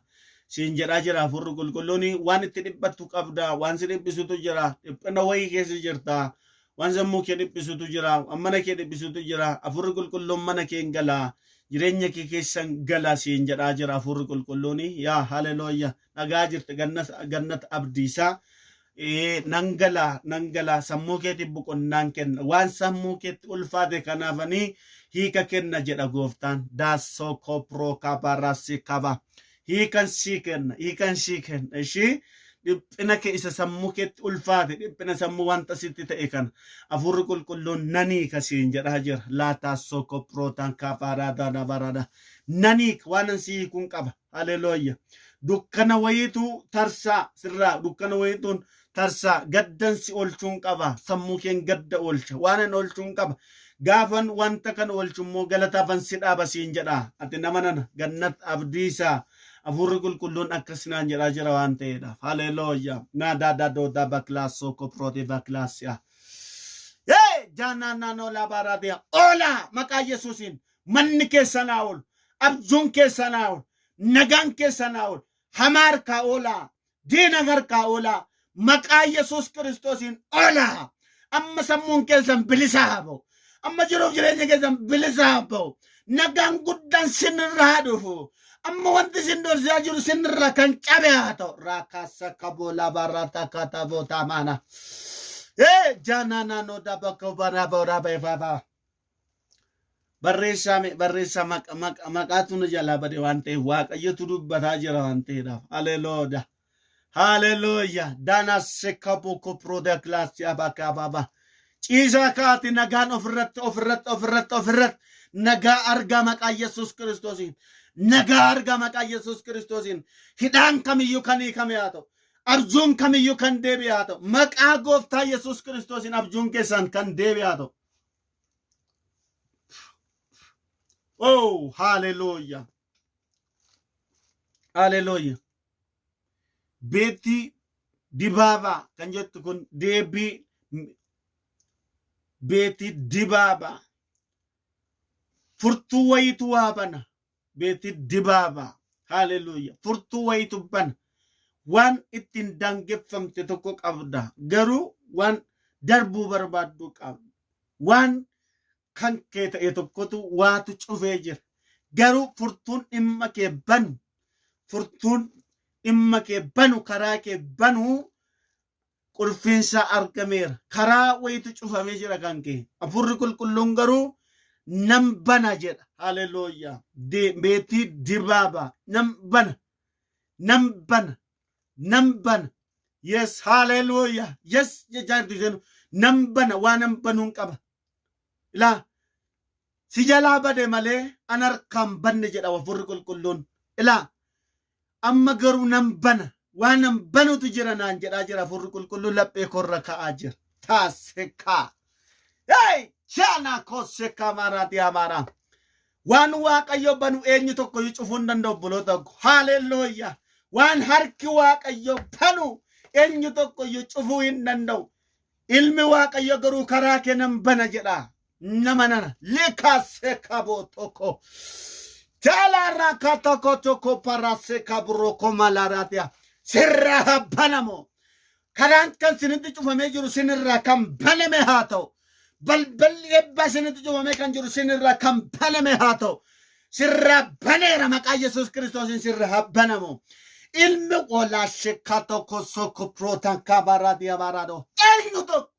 siin jedhaa jira Hafuurri Qulqulluun. Waan itti dhiphattu qabda, waan si dhiphisutu jira, dhiphina wayii keessa jirta, waan sammuu kee dhiphisutu jira, waan mana kee dhiphisutu jira. Hafuurri Qulqulluun mana kee hin gala, jireenya kee keessan gala siin jedhaa jira Hafuurri Qulqulluun. Yaa haleluuyaa, dhagaa jirta Gannat Abdiisaa. Nan gala, nan gala, sammuu keetiif boqonnaan kenna, waan sammuu keetti ulfaate kanaafanii hiika kenna jedha gooftaan. Daasoo koproo kabarasi kaba, hiikan sii kenna, hiikan sii kenna. Ishii dhiphina kee isa sammuu keetti ulfaate, dhiphina sammuu wanta sitti ta'e kana Hafuurri Qulqulluun nan hiika siin jedhaa jira. Laataa soko prootaan kafaaraadha barada, nan hiika, waan si hiikuun qaba. Haleluuya. Dukkana wayiitu tarsaa sirraa, dukkana wayiituun tarsaa, gaddan si oolchuun qaba, sammuu keen gadda oolcha, waan an oolchuun qaba. Gaafan wanta kan oolchu immoo galataafan si dhaaba siin jedha. Ati nama nana Gannat Abdiisaa, Hafuurri Qulqulluun akkas naan jedhaa jira waan ta'eedhaaf. Haleluuya. Naadaadaa doodaa bakilaasoo koprooti bakilaasiyaa. Hee jaanaa naannoo laabaaraatiyaa oolaa, maqaa Yesuusiin manni keessan haa oolu, abjuun keessan haa oolu, nagaan keessan haa oolu, hamaa harkaa oolaa, diina harkaa oolaa, maqaa Yesuus Kiristoosiin oolaa. Amma sammuun keessan bilisa haa ba'u. Amma jiruuf jireenya keessan bilisa haa ba'u. Nagaan guddaan sinirra haa dhufu. Amma wanti sin dorsisaa jiru sinirra kan cabe haa ta'u. Raakaasa kaboolaa barraata katabootaa maana. Ee jaanaa naannoo dabakoo baraa boraa beefafaa. Barreessaa, barreessaa, maqaatu na jalaa bade waan ta'eef, Waaqayyotu dubbataa jira waan ta'eedhaaf. Haleluuyaa. Haleluuyaa. Dana sekabu koproda kilaasii abaka ababa. Ciisaa kaati, nagaan ofirratti, ofirratti, ofirratti, ofirratti. Nagaa argaa maqaa Yesuus Kiristoosiin. Nagaa argaa maqaa Yesuus Kiristoosiin. Hidhaan kamiyyuu kan hiikame haa ta'u. Abjuun kamiyyuu kan deebi'e haa ta'u. Maqaa gooftaa Yesuus Kiristoosiin abjuun keessan kan deebi'e haa ta'u. Oh, hallelujah. Hallelujah. Beetii Dibaabaa kan jettu kun deebii Beetii Dibaabaa. Furtuu wayitu waa bana. Beetii Dibaabaa. Hallelujah. Furtuu wayitu bana. Waan ittiin daangeffamte tokko qabda. Garuu waan darbuu barbaaddu qabda. Waan kan kee ta'e tokkotu waatu cufee jira. Garuu furtuun dhimma kee banu, furtuun dhimma kee banu, karaa kee banu qulfiinsaa argameera. Karaa wayitu cufamee jira kan kee. Hafuurri qulqulluun garuu nan bana jedha. Haleluuyaa. Beetii Dibaabaa nan bana. Nan bana. Nan bana. Yes, haleluuyaa. Yes, jechaa jirtu isheen. Nan bana waan nan banuun qaba. Ilaa si jalaa bade malee an harkaan banne jedha hafuurri qulqulluun. Ilaa amma garuu nan bana waan nan banutu jira naan jedhaa jira hafuurri qulqulluun laphee korra ka'aa jira. Taasekaa. Hey! Chaanaa kosekaa maaraatii amaaraa. Waan Waaqayyo banu eenyu tokko iyyuu cufuu hin danda'u obboloota ko. Haalelluuyaa. Waan harki Waaqayyo banu eenyu tokko iyyuu cufuu hin danda'u. Ilmi Waaqayyo garuu karaa kee nan bana jedha. Nama nana likasekabo tokko. Jaalaarraa tokko tokko parasekabro komalaratia. Sirraa haa banamu. Karaan kan sinitti cufamee jiru sinirraa kan baname haa ta'u. Balballi eebbaa sinitti cufamee kan jiru sinirraa kan baname haa ta'u. Sirraa baneera maqaa Yesuus Kiristoosiin sirraa haa banamu. Ilmi qoolaa shekkaa tokko sokko pirootaan kaabaaraa diyabaaraadoo. Eenyu tokko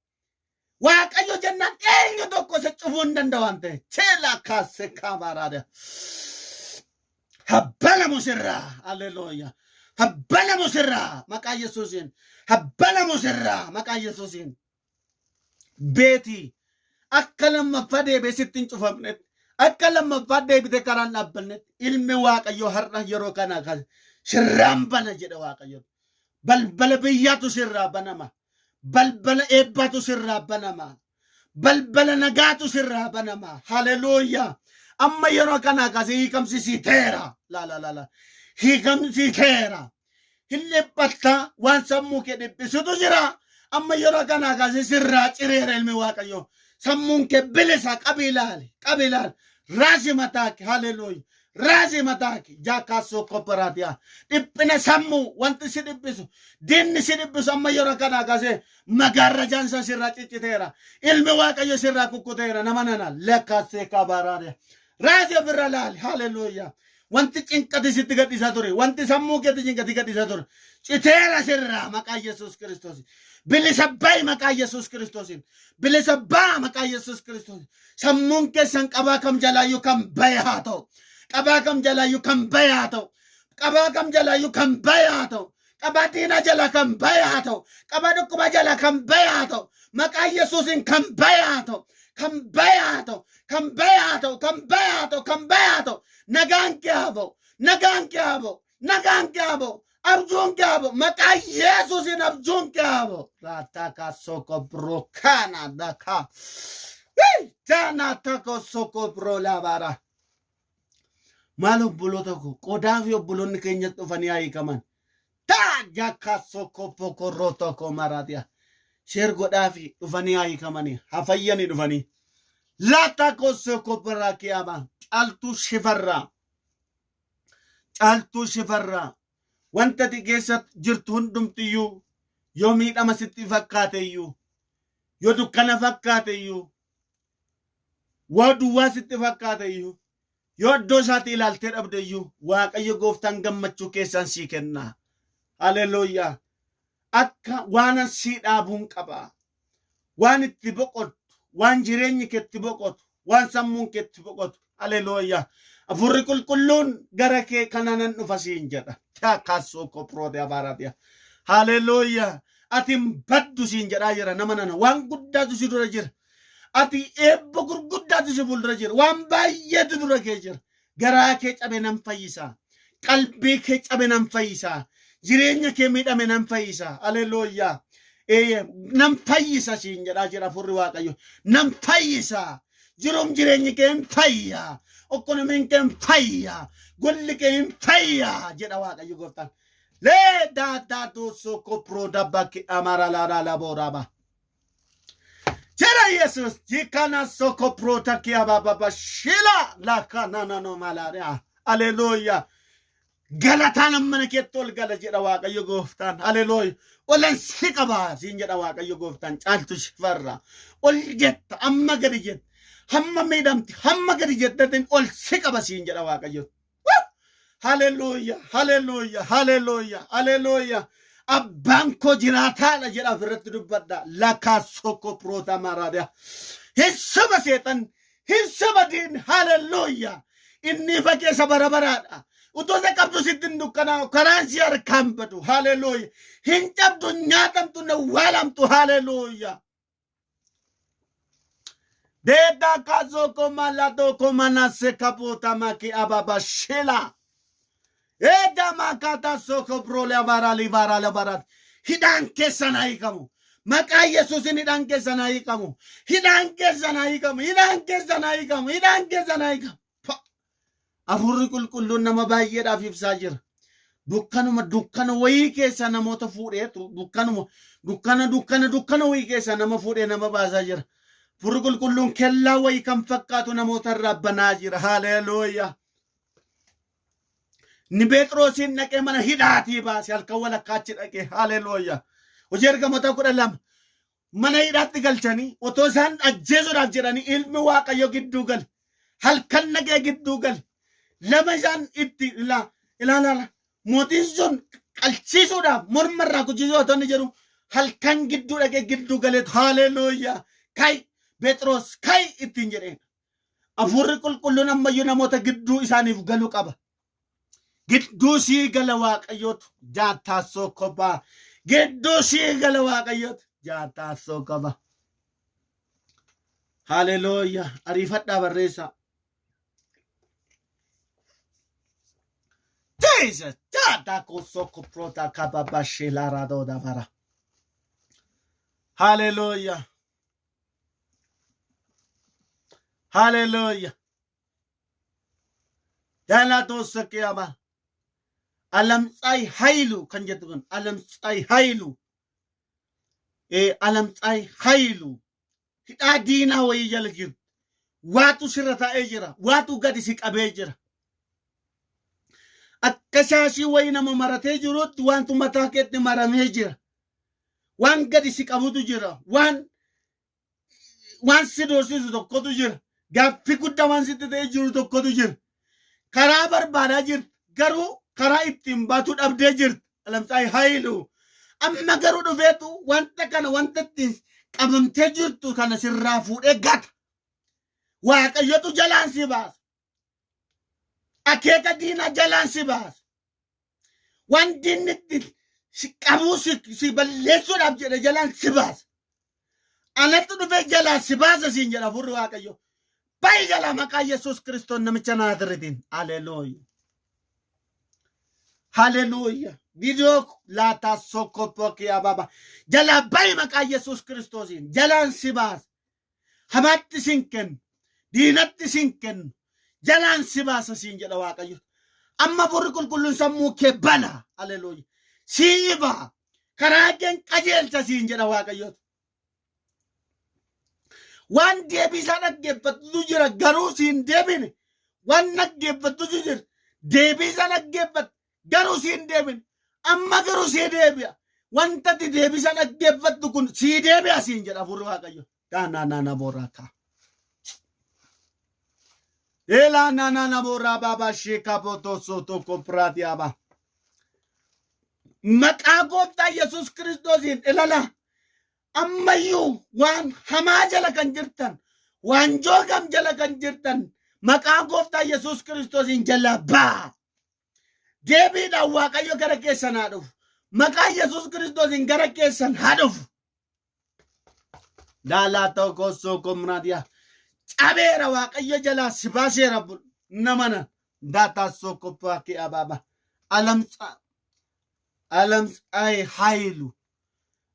Waaqayyo jennaan eenyu tokko isa cufuu hin danda'u waan ta'e. Cheelaa kaasee kaabaaraa Habbanamu sirraa. Alleluuyaa. Habbanamu sirraa maqaa Yesuusiin. Habbanamu sirraa maqaa Yesuusiin. Beetii akka lammaffaa deebi'ee sitti hin cufamnetti akka lammaffaa deebitee karaan dhaabbannetti ilmi Waaqayyoo har'a yeroo kana kan sirraan bana jedhe Waaqayyo. Balbala biyyaatu sirraa banama. Balbala eebbaatu sirraa banama. Balbala nagaatu sirraa banama. Haleluuyaa. Amma yeroo kanaa kaasee hiikamsi sii ta'eera. La la la la. Hiikamsi ta'eera. Hin dhiphatta waan sammuu kee dhiphisutu jira. Amma yeroo kanaa kaasee sirraa cireera ilmi Waaqayyoo. Sammuun kee bilisa qabi ilaali. Qabi ilaali. Raasi mataa kee. Haleluuyaa. Raasi mataa kee. Jaakaasoo kooperaatiyaa. Dhiphina sammuu wanti si dhiphisu. Diinni si dhiphisu amma yeroo kanaa kaasee magaarrajaan isaa sirraa cicciteera. Ilmi Waaqayyo sirraa kukkuteera. Nama nana lakkaasee kabaaraadha. Raasi ofirra laali. Haleluuyaa. Wanti cinqati sitti gadhiisaa ture. Wanti sammuu keetti cinqati gadhiisaa ture. Citeera sirraa maqaa Yesuus Kiristoos. Bilisa ba'i maqaa Yesuus Kiristoosiin. Bilisa ba'a maqaa Yesuus Kiristoos. Sammuun keessan qabaa kam jalaayyuu kan bahe haa ta'u. Qabaa kam jalaayyuu kan bahe haa ta'u. Qabaa kam jalaayyuu kan bahe haa ta'u. Qabaa diinaa jalaa kan bahe haa ta'u. Qabaa dhukkubaa jalaa kan bahe haa ta'u. Maqaa Yesuusiin kan bahe haa ta'u. Kan bahe haa ta'u. Kan bahe haa ta'u. Kan bahe haa ta'u. Kan bahe haa ta'u. Nagaan kee haa ba'u. Nagaan kee haa ba'u. Nagaan kee haa ba'u. Abjuun kee haa ba'u. Maqaa Yesuusiin abjuun kee haa ba'u. Raataka soko brokana daka. Jana tako soko bro labara. Maal obboloota koo qodaa fi obboloonni keenya dhufanii haa hiikaman. Taa jaka soko poko roto ko maratia. Sheer godhaa fi dhufanii haa hiikamanii. Haa fayyanii dhufanii. Laata ko soko barakiyaama. Caaltuu shifarraa. Caaltuu shifarraa. Wanta ati keessa jirtu hundumtiyyuu yoo miidhama sitti fakkaate iyyuu yoo dukkana fakkaate iyyuu waa duwwaa sitti fakkaate iyyuu yoo iddoo isaatti ilaaltee dhabde iyyuu Waaqayyo gooftaan gammachuu keessaan sii kenna. Haleluuyaa. Akka waanan sii dhaabuun qaba. Waan itti boqottu, waan jireenyi kee itti boqotu, waan sammuun kee itti boqotu. Haleluuyaa. Hafuurri qulqulluun gara kee kana nan dhufa siin jedha. Taakaasoo koproode abaaraatiya. Haleluuyaa. Ati hin baddu siin jedhaa jira nama nana. Waan guddaatu si dura jira. Ati eebba gurguddaatu si fuuldura jira. Waan baay'eetu dura kee jira. Garaa kee cabe nan fayyisa. Qalbii kee cabe nan fayyisa. Jireenya kee miidhame nan fayyisa. Aleluuyaa. Nan fayyisa siin jedhaa jira Hafuurri Waaqayyo. Nan fayyisa. Jiruun jireenyi kee hin fayya. Okkonomiin kee hin fayya. Golli kee hin fayya jedha Waaqayyo gooftaan. Lee daa daa doosoo koproo dabbakki amara laa laa booraaba. Jedha Yesus jikana soko prota kia baba shila la kana no malaria. Hallelujah. Galataan mana keetti ol gala jedha Waaqayyo gooftaan. Hallelujah. Olan si qaba siin jedha Waaqayyo gooftaan. Caaltu shifarra. Ol jetta amma gadi jetta. Hamma miidhamti hamma gadi jettatin ol si qaba siin jedha Waaqayyo. Hallelujah. Hallelujah. Hallelujah. Hallelujah. Abbaan koo jiraataadha jedha ofirratti dubbadha. Lakaa soko proota maraadha. Hin soba seexan, hin soba diin. Hallelujah. Inni ifa keessa bara baraadha. Utuu isa qabdu sitti hin dukkanaa'u, karaan si harkaan badu. Hallelujah. Hin cabdu, nyaatamtu, hin awwaalamtu. Hallelujah. Deeda kazoko malado komanase kapota maki ababa shela. Eda makata soko brole avara livara lavara. Hidhaan keessan haa hiikamu. Maqaa Yesuusin hidhaan keessan haa hiikamu. Hidhaan keessan haa hiikamu. Hidhaan keessan haa hiikamu. Hidhaan keessan haa hiikamu. Hafuurri qulqulluun nama baay'eedhaaf ibsaa jira. Dukkanuma dukkana wayii keessa namoota fuudheetu dukkanuma dukkana dukkana dukkana wayii keessa nama fuudhee nama baasaa jira. Hafuurri qulqulluun kellaa wayii kan fakkaatu namoota irraa banaa jira. Haleluuyaa. Ni Phexrosiin dhaqee mana hidhaatii baase halkan walakkaatti dhaqee. Haleluuyaa. Hojii ergamoota 12 mana hidhaatti galchanii otoo isaan ajjeesuudhaaf jedhanii ilmi Waaqayyo gidduu gale. Halkan dhaqee gidduu gale. Lama isaan itti ilaala. Mootiin sun qalchisuudhaaf morma irraa kuchisuu otoo inni jedhu halkan gidduu dhaqee gidduu galeetu haleluuyaa. Kai Phexros kai ittiin jedheen. Hafuurri qulqulluun ammayyuu namoota gidduu isaaniif galu qaba. Gidduu sii gala Waaqayyootu jaataassoo kophaa. Gidduu sii gala Waaqayyootu jaataassoo qaba. Haleluuyaa. Ariifadhaa barreessaa. Jesus. Jaata kosoko prota kababa shelara doda bara. Haleluuyaa. Haleluuyaa. Galatosa kiyama. Alamtsaay Hayilu kan jettu kun Alamtsaay Hayilu. Alamtsaay Hayilu. Hidhaa diinaa wayii jala jirtu. Waatu sirra taa'ee jira. Waatu gadi si qabee jira. Akka shaashii wayii nama maratee jirutti wantu mataa keetti maramee jira. Waan gadi si qabutu jira. Waan si doorsisu tokkotu jira. Gaaffii guddaa waan sitti ta'ee jiru tokkotu jira. Karaa barbaadaa jirti. Garuu karaa ittiin baatu dhabdee jirti. Alamtsaay Hayilu. Amma garuu dhufeetu wanta kana wanta ittiin qabamtee jirtu kana sirraa fuudhee gata. Waaqayyotu jalaan si baasa. Akeeka diinaa jalaan si baasa. Waan diinni itti si qabuu si balleessuudhaaf jedhe jalaan si baasa. Anatti dhufee jalaa si baasa siin jedha Hafuurri Waaqayyo. Bayi jalaa maqaa Yesuus Kiristoos namicha Naaziritiin. Haleluuya. Haleluuya. Viidiyoo laataa sokko pokii ababa. Jalaa bayi maqaa Yesuus Kiristoosiin. Jalaan si baasa. Hamaatti sin kennu. Diinatti sin kennu. Jalaan si baasa siin jedha Waaqayyo. Amma Hafuurri qulqulluun sammuu kee bana. Haleluuya. Sii ifa. Karaa keen qajeelcha siin jedha Waaqayyo. Waan deebii isaa dhaggeeffattutu jira garuu siin deebine. Waan dhaggeeffattutu jira. Deebii isaa dhaggeeffattu garuu siin deebine. Amma garuu sii deebi'a. Wanta ati deebii isaa dhaggeeffattu kun sii deebi'a siin jedha Hafuurri Waaqayyo. Daanaa naana booraakaa. Elaa naana na booraa baabaa sheekaa bootoo sootoo kopiraati abaa. Maqaa gooftaa Yesuus Kiristoosiin ilala. Ammayyuu waan hamaa jala kan jirtan, waan joogam jala kan jirtan, maqaa gooftaa Yesuus Kiristoosiin jala baa. Deebiidhaan Waaqayyo gara keessan haa dhufu. Maqaa Yesuus Kiristoosiin gara keessan haa dhufu. Laalaa tokko soko mraadiyaa. Cabeera Waaqayyo jalaa si baaseera namana. Daataa soko paakii abaaba. Alamtsaa'ee Haayilu.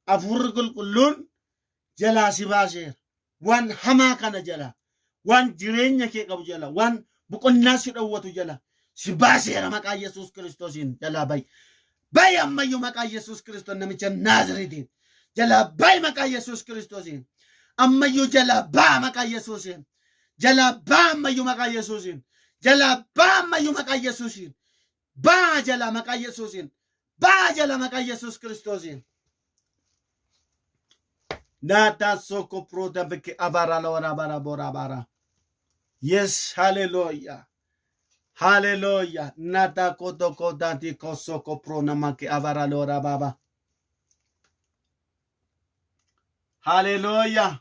Hafuurri qulqulluun jalaa si baaseera. Waan hamaa kana jalaa, waan jireenya kee qabu jalaa, waan boqonnaa si dhowwatu jalaa si baaseera maqaa Yesuus Kiristoosiin jalaa bayi. Bayi ammayyuu maqaa Yesuus Kiristoos namicha Naaziriitiin. Jalaa bayi maqaa Yesuus Kiristoosiin. Ammayyuu jalaa baa maqaa Yesuusiin. Jalaa baa ammayyuu maqaa Yesuusiin. Jalaa baa ammayyuu maqaa Yesuusiin. Baa jalaa maqaa Yesuusiin. Baa jala maqaa Yesuus Kiristoosiin. Nata soko proda beke abara lora bara bora bara. Yes, hallelujah. Hallelujah. Nata koto kodati kosoko pro namake abara lora baba. Hallelujah.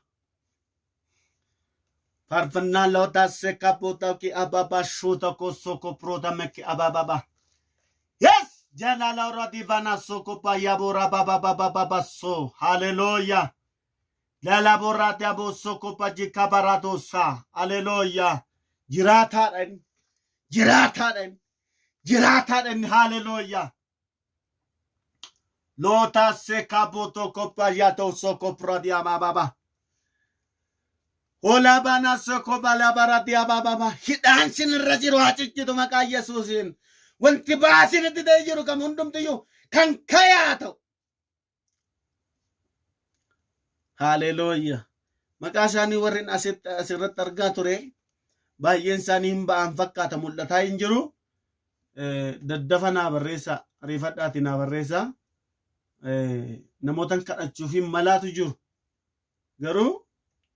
Farfannaa lota seka pota ki ababa shuta kosoko proda meke ababa. Yes, jalala ora divana soko pa yabora baba baba baba so. Hallelujah. Lala bora dabo soko pa jikabaradosa. Hallelujah. Jiraataadha inni. Jiraataadha inni. Jiraataadha inni. Hallelujah. Lota seka boto kopa yato soko pradia baba. Hola bana soko bala baradia baba. Hidhaan sin irra jiru haa ciccitu maqaa Yesuusiin. Wanti baasin itti ta'ee jiru kam hundumtiyyuu kan kayaa ta'u. Haleluuyaa. Maqaa isaanii warreen asirratti argaa ture baay'een isaanii hin ba'an fakkaata mul'ataa hin jiru. Daddafa naa barreessaa ariifadhaati naa barreessaa. Namootan kadhachuuf hin malaatu jiru. Garuu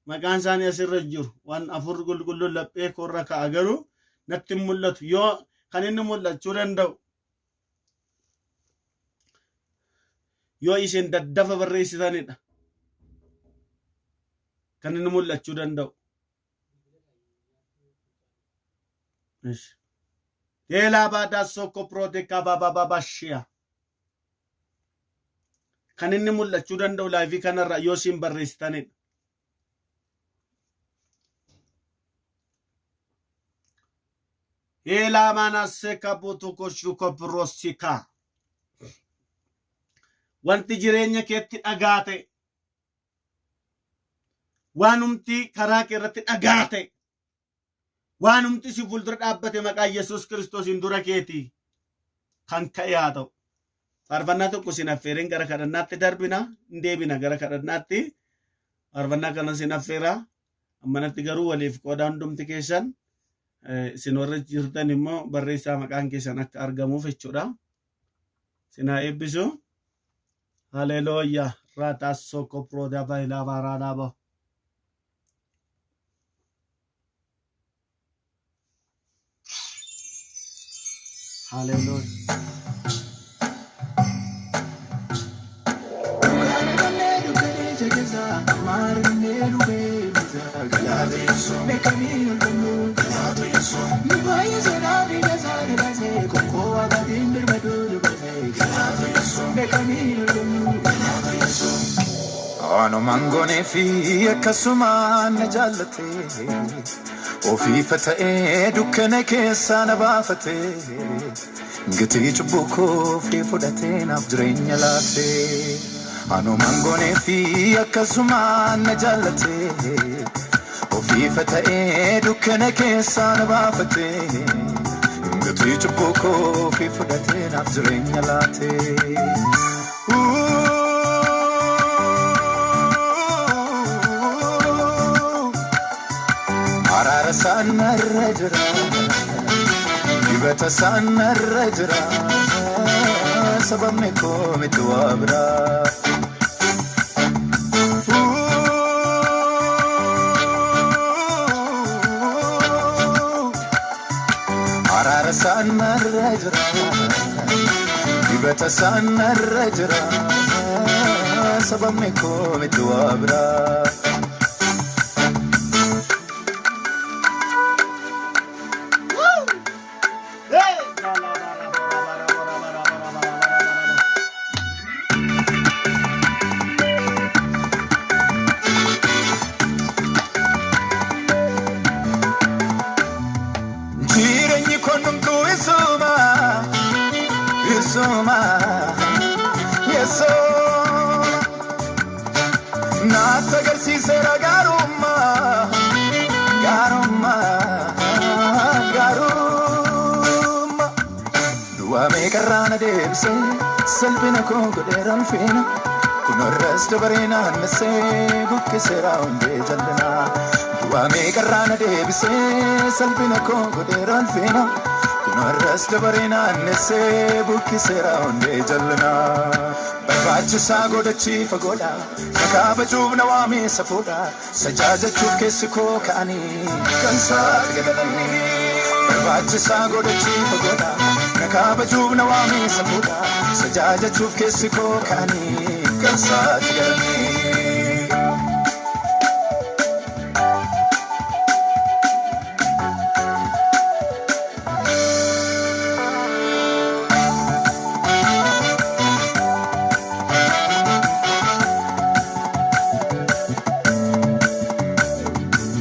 maqaan isaanii asirra hin jiru. Waan afur qulqulluun laphee koorra ka'a garuu natti hin mul'atu. Yoo kan inni mul'achuu danda'u yoo isin daddafa barreessitanidha. Kan inni mul'achuu danda'u. Ish. Teelaa baadaa sokko pirootekaa baabaa baabaa shi'a. Kan inni mul'achuu danda'u laayivii kanarra yoo isin barreessitanidha. Heelaa maanasseka butuko shuko birosika. Wanti jireenya keetti dhagaa ta'e, waanumti karaa kee irratti dhagaa ta'e, waanumti si fuuldura dhaabbate maqaa Yesuus Kiristoosiin dura keeti kan ka'e haa ta'u. Faarfannaa tokko sin affeereen gara kadhannaatti darbina, hin deebina gara kadhannaatti. Faarfannaa kana sin affeera. Ammanatti garuu waliif qoodaa hundumti keessan isin warra jirtan immoo barreessaa maqaan keessan akka argamuuf jechuudha. Sin haa eebbisu. Haleluuyaa. Raataa soko proodaa baay'ilaa baaraadhaa bahu. Haleluuyaa. Wanumaan goonee fi akkasumaan na jaallate ofiifa ta'ee dukkana keessaa na baafate gatii cubbuu koo fi fudhatee naaf jireenya laate. Anumaan goonee fi akkasumaan na jaallate ofiifa ta'ee dukkana keessaa na baafate gatii cubbuu koo fi fudhatee naaf jireenya laate. Araara isaan narra jira, dibata isaan narra jira, sababni koo miti waa biraa. Araara isaan narra jira, dibata isaan narra jira, sababni koo miti waa biraa. Hey! Bara bara bara bara bara bara bara bara bara bara. Kaleessoo naatti agarsiiseera gaarummaa, gaarummaa, gaarummaa. Du'aa meeqarraa na deebisee salphina koo godheera ulfina. Kunorras dabaree naannessee buqqiseera hundee jal'inaa. Du'aa meeqarraa na deebisee salphina koo godheera ulfina. Kunorras dabaree naannessee buqqiseera hundee jal'inaa. Barbaachisaa godhachii fagoodha. Kakaabajuuf na waamee safuudha. Sajaajachuuf keessi koo ka'anii kan isaatti galatanii. Barbaachisaa godhachii fagoodha. Kakaabajuuf na waamee safuudha. Sajaajachuuf keessi koo ka'anii kan isaatti galatanii.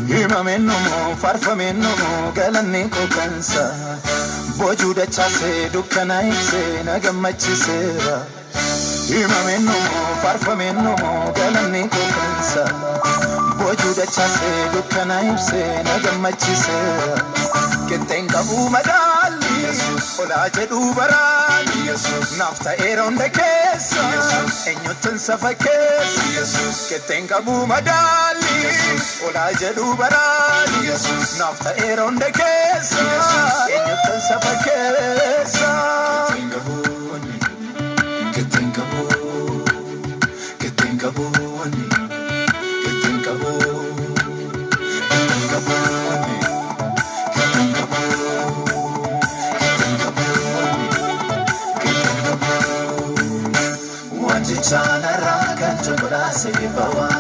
Himameennumu faarfameennumu galanni koo kansa. Boojuu dachaasee dukkana ibsee na gammachiiseera. Himameennumu faarfameennumu galanni koo kansa. Boojuu dachaasee dukkana ibsee na gammachiiseera. Qixxeen qabu madaalli olaa jedhuu baraani. Naaf ta'eera hunda keessa eenyuttan safa keessa. Qixxeen qabu madaalli olaa jedhuu baraani. Naaf ta'eera hunda keessa eenyuttan safa keessa. Qixxeen qabu, qixxeen qabu, qixxeen qabu, qixxeen qabu, qixxeen qabu, qixxeen qabu, qixxeen qabu. Wanti chaanarraa kan cunquraase bawaa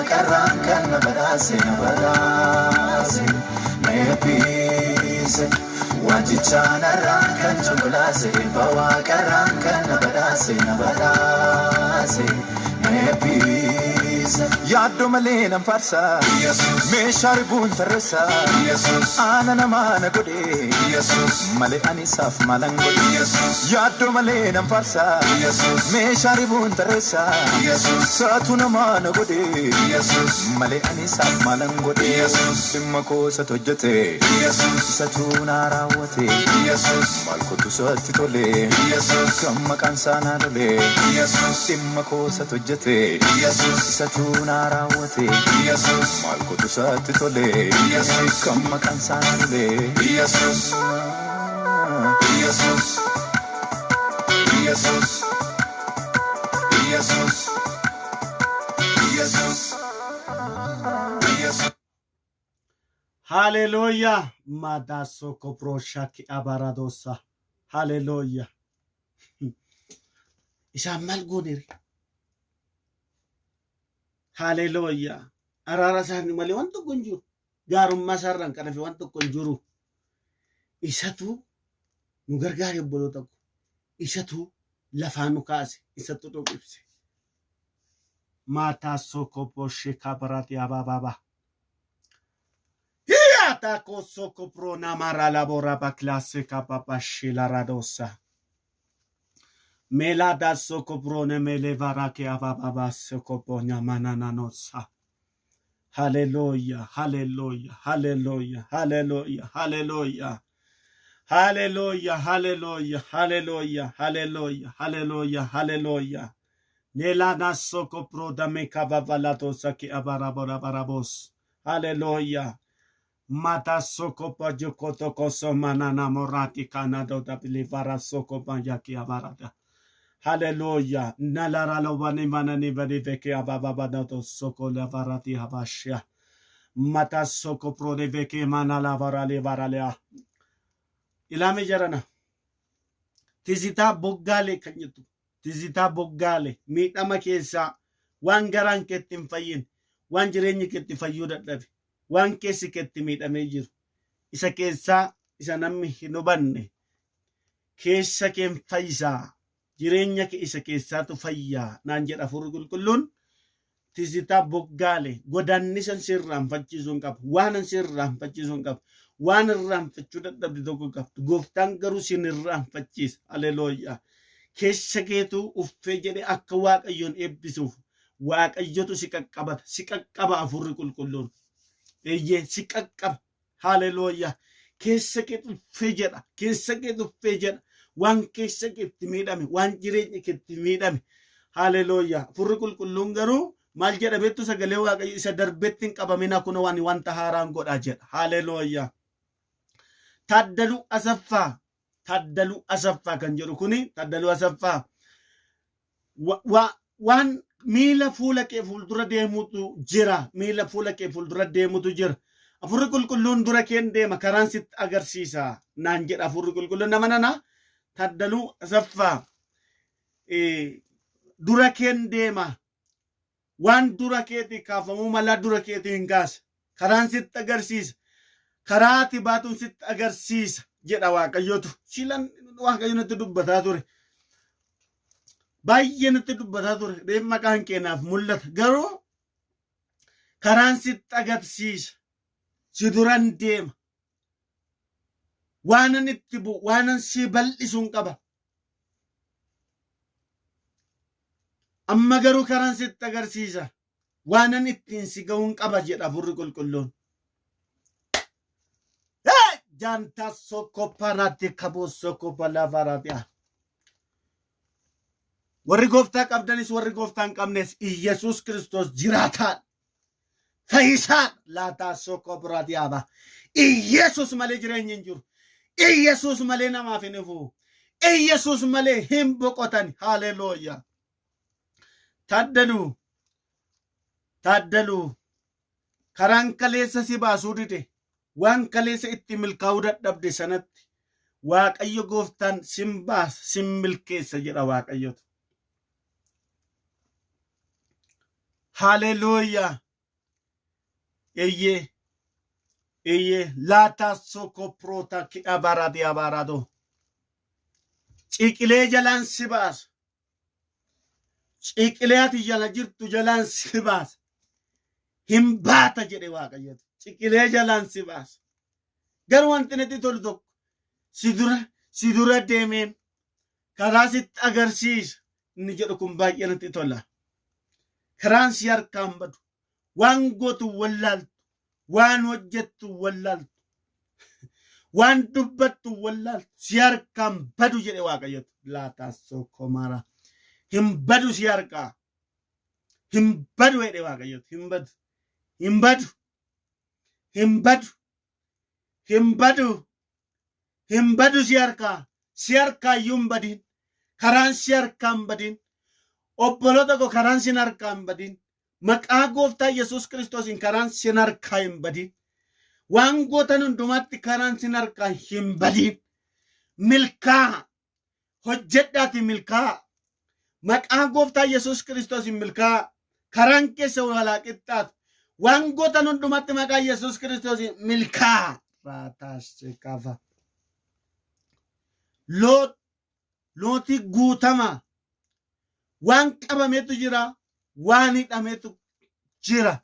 kan na badhaase na badhaase na eebbise. Wanti chaanarraa kan cunquraase bawaa kan na badhaase na badhaase na eebbise. Yaaddoo malee nan faarsa meeshaa ribuun tarreessa aana namaa na godhe malee ani isaaf maalan godhe. Yaaddoo malee nan faarsa meeshaa ribuun tarreessa saatu namaa na godhe malee ani isaaf maalan godhe. Dhimma koo isatu hojjete isatu naa raawwate maal kootu isatti tole kan maqaan isaa naa lole. Dhimma koo isatu hojjete isatu naa raawwate maal kootu isatti tole kan maqaan isaa naa lole. Yesus, Yesus, Yesus, Yesus, Yesus, Yesus. Haleluuyaa. Madaasoko broshaki abaradosa. Haleluuyaa. Isaan maal goonere? Haleluuyaa. Araara isaanii malee waan tokko hin jiru. Gaarummaa isaarraan kan hafe waan tokko hin jiru. Isatu nu gargaare obboloota ko. Isatu lafaa nu kaase. Isatu nu ibse. Maataa soko bosheka barati abababa. Hiata kosoko prona mara labora baklase kapapa shila radosa. Melada soko prone mele varake abababa soko ponya manana nosa. Hallelujah, hallelujah, hallelujah, hallelujah, hallelujah. Hallelujah, hallelujah, hallelujah, hallelujah, hallelujah, hallelujah. Nelana soko proda me kavavalato saki abarabora barabos. Hallelujah. Mata soko pajukoto koso manana morati kanado da bilivara soko banjaki abarada. Hallelujah. Nalara lo bani manani bani veke abababado soko lavarati habashia. Mata soko prode veke manala varale varalea. Ilame jarana. Tizitaa Boggaale kan jettu. Tizitaa Boggaale miidhama keessaa waan garaan keetti hin fayyin, waan jireenyi keetti fayyuu dadhabe, waan keessi keetti miidhamee jiru. Isa keessaa isa namni hin hubanne keessa keen fayyisaa. Jireenya kee isa keessaatu fayyaa naan jedha Hafuurri Qulqulluun. Tizitaa Boggaale godaannisa si irraanfachiisuu hin qabu. Waan si irraanfachiisuu hin qabu. Waan irraanfachuu dadhabde tokko qabdu. Gooftaan garuu sin irraanfachiisa. Haleluuyaa. Keessa keetu uffee jedhee akka Waaqayyoon eebbisuuf Waaqayyotu si qaqqabata. Si qaqqaba Hafuurri Qulqulluun. Eeyyee, si qaqqaba. Haalelooyaa. Keessa keetu uffee jedha. Keessa keetu uffee jedha. Waan keessa keetti miidhame, waan jireenya keetti miidhame. Haalelooyaa. Hafuurri Qulqulluun garuu maal jedha beektu? Sagalee Waaqayyo isa darbetti hin qabamina, kun waan wanta haaraan godha jedha. Haalelooyaa. Taaddaluu Asaffaa. Taaddaluu Asaffaa kan jedhu kuni, Taaddaluu Asaffaa, waan miila fuula kee fuuldura deemutu jira. Miila fuula kee fuuldura deemutu jira. Hafuurri Qulqulluun dura keen deema, karaan sitti agarsiisa naan jedha Hafuurri Qulqulluun. Nama nana, Taaddaluu Asaffaa, dura keen deema. Waan dura keetii kaafamuu malaa dura keetii hin kaasa. Karaan sitti agarsiisa. Karaa ati baatuun sitti agarsiisa jedha Waaqayyotu. Silan Waaqayyo natti dubbataa ture. Baay'ee natti dubbataa ture. Reef maqaan keenaaf mul'ata. Garuu karaan sitti agarsiisa. Si duran deema. Waanan itti bu'u, waanan si bal'isuun qaba. Amma garuu karaan sitti agarsiisa. Waanan ittiin si ga'uun qaba jedha Hafuurri Qulqulluun. Jaantaa soko paraati kaboo soko balaa. Warri gooftaa qabdanis, warri gooftaa hin qabnes, Iyyasuus Kiristoos jiraataan fayyisaan laataa soko biraati yaaba. Iyyasuus malee jireenyi hin jiru. Iyyasuus malee namaaf hin ifu. Iyyasuus malee hin boqotan. Haalelooyaa. Taaddaluu, Taaddaluu, karaan kaleessa si baasuu dide, waan kaleessa itti milkaa'uu dadhabde sanatti Waaqayyo gooftaan sin baasa, sin milkeessa jedha Waaqayyotu. Haalelooyaa. Eeyyee. Eeyyee. Laataa soko proota kidha baaraadii abaaraadoo. Ciqilee jalaan si baasa. Ciqilee ati jala jirtu jalaan si baasa. Hin baata jedhe Waaqayyotu. Ciqilee jalaan si baasa. Garuu wanti natti tolu tokko, si dura deemeen karaa sitti agarsiisa inni jedhu kun baay'ee natti tola. Karaan si harkaan badu, waan gootu wallaaltu, waan hojjettu wallaaltu, waan dubbattu wallaaltu si harkaan badu jedhe Waaqayyotu. Laataa sokomaara. Hin badu si harkaa. Hin badu jedhe Waaqayyotu. Hin badu. Hin badu. Hin badu. Hin badu. Hin badu si harkaa. Si harkaa iyyuu hin badin. Karaan si harkaa hin badin. Obboloota koo, karaan sin harkaa hin badin. Maqaa gooftaa Yesuus Kiristoosiin karaan sin harkaa hin badin. Waan gootan hundumaatti karaan sin harkaa hin badin. Milkaa. Hojjedhaati milkaa. Maqaa gooftaa Yesuus Kiristoosiin milkaa. Karaan keessa walaa qixxaatu. Waan gootan hundumatti maqaa Yesuus Kiristoosiin milkaa. Raataas kafa. Loot, lootii guutamaa. Waan qabametu jira, waan hidhametu jira.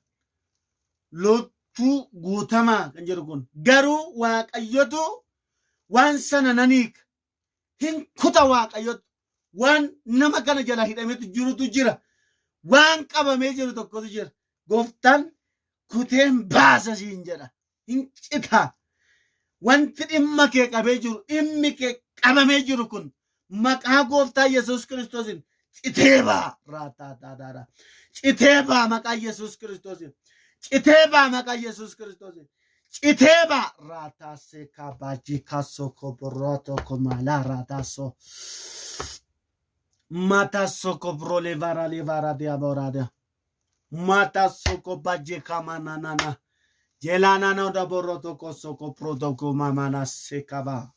Lootuu guutamaa kan jedhu kun garuu Waaqayyotu waan sana nan hiika. Hin kuta Waaqayyotu. Waan nama kana jala hidhametu jirutu jira. Waan qabamee jiru tokkotu jira. Gooftaan kuteen baasa siin jedha. Hin cita. Wanti dhimma kee qabee jiru, dhimmi kee qabamee jiru kun maqaa gooftaa Yesuus Kiristoosiin citee ba'a. Raataataadhaadha. Citee ba'a maqaa Yesuus Kiristoosiin. Citee ba'a maqaa Yesuus Kiristoosiin. Citee ba'a. Raataasee kabaajii kaasoo koborooto komaalaa raataasoo. Mata soko brole vara le vara de aborada. Mata soko baje kamana nana. Jelana no da boroto kosoko protoko mamana sekava.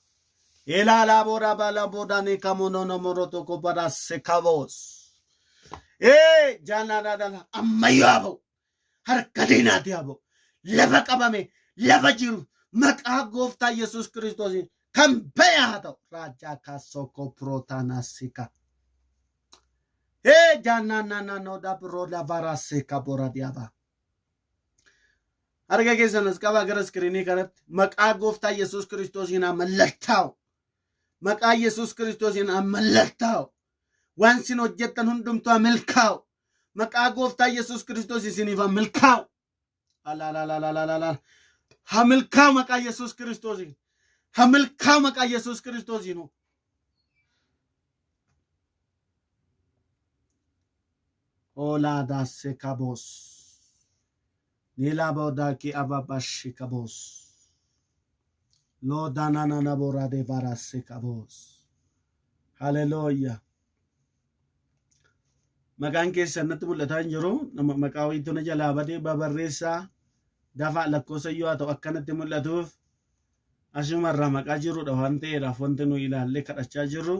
Ela la bora bala boda ne kamono no moroto ko bara sekavos. Ee jana da da ammayyo abo. Harka diinaati abo. Lafa qabame, lafa jiru, maqaa gooftaa Yesuus Kiristoosiin kan ba'e haa ta'u. Raajaa kasoko protana sika. Ee jana nana no da bro la vara seka bora diaba. Harka keessan as qabaa gara iskiriinii kanatti. Maqaa gooftaa Yesuus Kiristoosiin haa mallattaa'u. Maqaa Yesuus Kiristoosiin haa mallattaa'u. Waan isin hojjettan hundumtuu haa milkaa'u. Maqaa gooftaa Yesuus Kiristoos isiniif haa milkaa'u. Alaalaalaalaalaa. Haa milkaa'u maqaa Yesuus Kiristoosiin. Haa milkaa'u maqaa Yesuus Kiristoosiin. Olaa daasse kaboos. Nilaboodaki ababashi kaboos. Loodanana borade varasse kaboos. Haleluuyaa. Maqaan keessan natti mul'ataa hin jiru. Nama maqaa wayiitu na jalaa badee babarreessaa dafaa lakkoofsa iyyuu haa ta'u akkanatti mul'atuuf asumarraa maqaa jirudha waan ta'eedhaaf wanti nu ilaallee kadhachaa jirru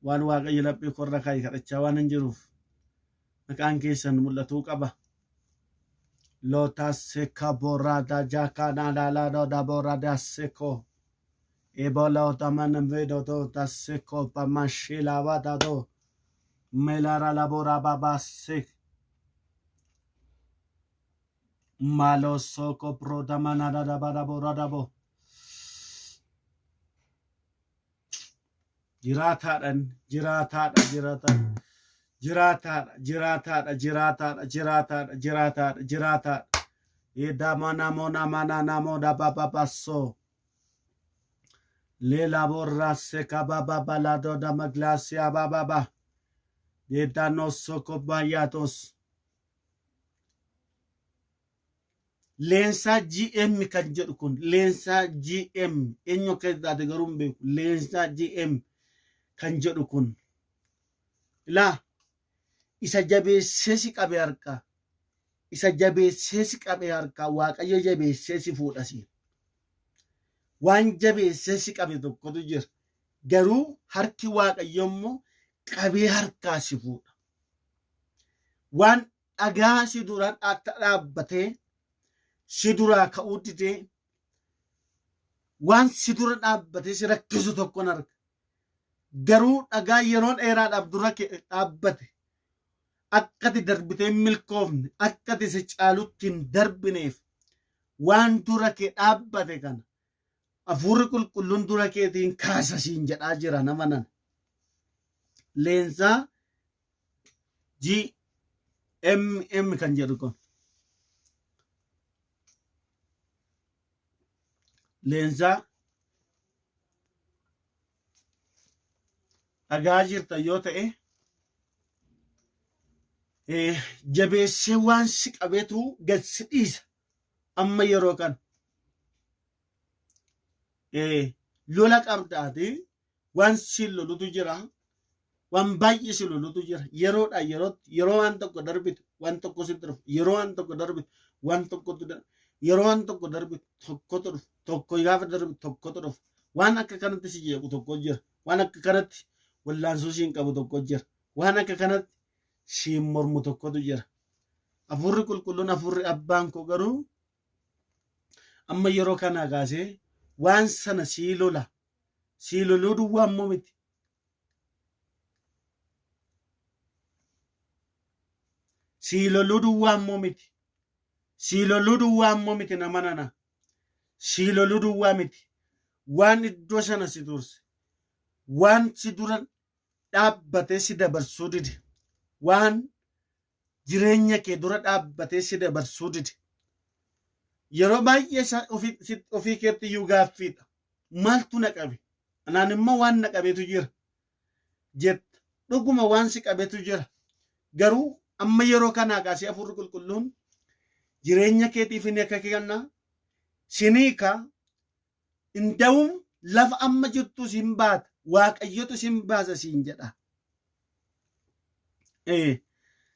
waan Waaqayyo laphee korra kaa'e kadhachaa waan hin jiruuf maqaan keessan mul'atuu qaba. Lootasseka borada jakanalala borada seko. Ebola otamanvedo taseko pamashila vadado. Melara labora babasek. Malo soko prodamanada badabo. Jiraataadhaan jiraataadha jiraataadha jiraataadha jiraataadha jiraataadha jiraataadha jiraataadha jiraataadha. Edamana mona mana namo da baba basso. Lela borra seka baba balado da maglasia baba ba. Edano soko bayatos. Leensaa GM kan jedhu kun leensaa GM eenyu akka taate garuu hin beeku. Leensaa GM kan jedhu kun ilaa isa jabeessee si qabe harkaa, isa jabeessee si qabe harkaa Waaqayyo jabeessee si fuudha si. Waan jabeessee si qabe tokkotu jira. Garuu harki Waaqayyo immoo qabee harkaa si fuudha. Waan dhagaa si dura dhaabbatee si duraa ka'uu didee waan si dura dhaabbatee si rakkisu tokkon arga. Garuu dhagaa yeroo dheeraadhaaf dura kee dhaabbate akka ati darbitee hin milkoofne, akka ati si caalutti hin darbineef waan dura kee dhaabbate kana hafuurri qulqulluun dura keetiin kaasa siin jedhaa jira nama nana. Leensaa G M M kan jedhu kun. Leensaa dhagaa jirta yoo ta'e jabeessee waan si qabetu gad si dhiisa amma yeroo kana. Lola qabdaati waan si lolutu jira, waan baay'ee si lolutu jira. Yeroodhaa yerootti, yeroo waan tokko darbitu waan tokko sitti dhufa, yeroo waan tokko darbitu waan tokkotu darba, yeroo waan tokko darbitu tokkotu dhufa, tokko gaafa darbitu tokkotu dhufa. Waan akka kanatti si jeequ tokko jira, waan akka kanatti wallaansoo siin qabu tokko jira, waan akka kanatti siin mormu tokkotu jira. Hafuurri qulqulluun, hafuurri abbaan koo garuu amma yeroo kanaa kaasee waan sana sii lola. Sii loluu duwwaa immoo miti. Sii loluu duwwaa immoo miti. Sii loluu duwwaa immoo miti nama nana. Sii loluu duwwaa miti. Waan iddoo sana si turse. Waan si dura dhaabbatee si dabarsuu dide. Waan jireenya kee dura dhaabbatee si dabarsuu dide. Yeroo baay'ee ofii keetti iyyuu gaaffiidha. Maaltu na qabe? Anaan immoo waan na qabetu jira jetta. Dhuguma waan si qabetu jira. Garuu amma yeroo kanaa kaasee hafuurri qulqulluun jireenya keetiif inni akka kenna siniika inda'uun lafa amma jirtu sin baata. Waaqayyotu sin baasa siin jedha.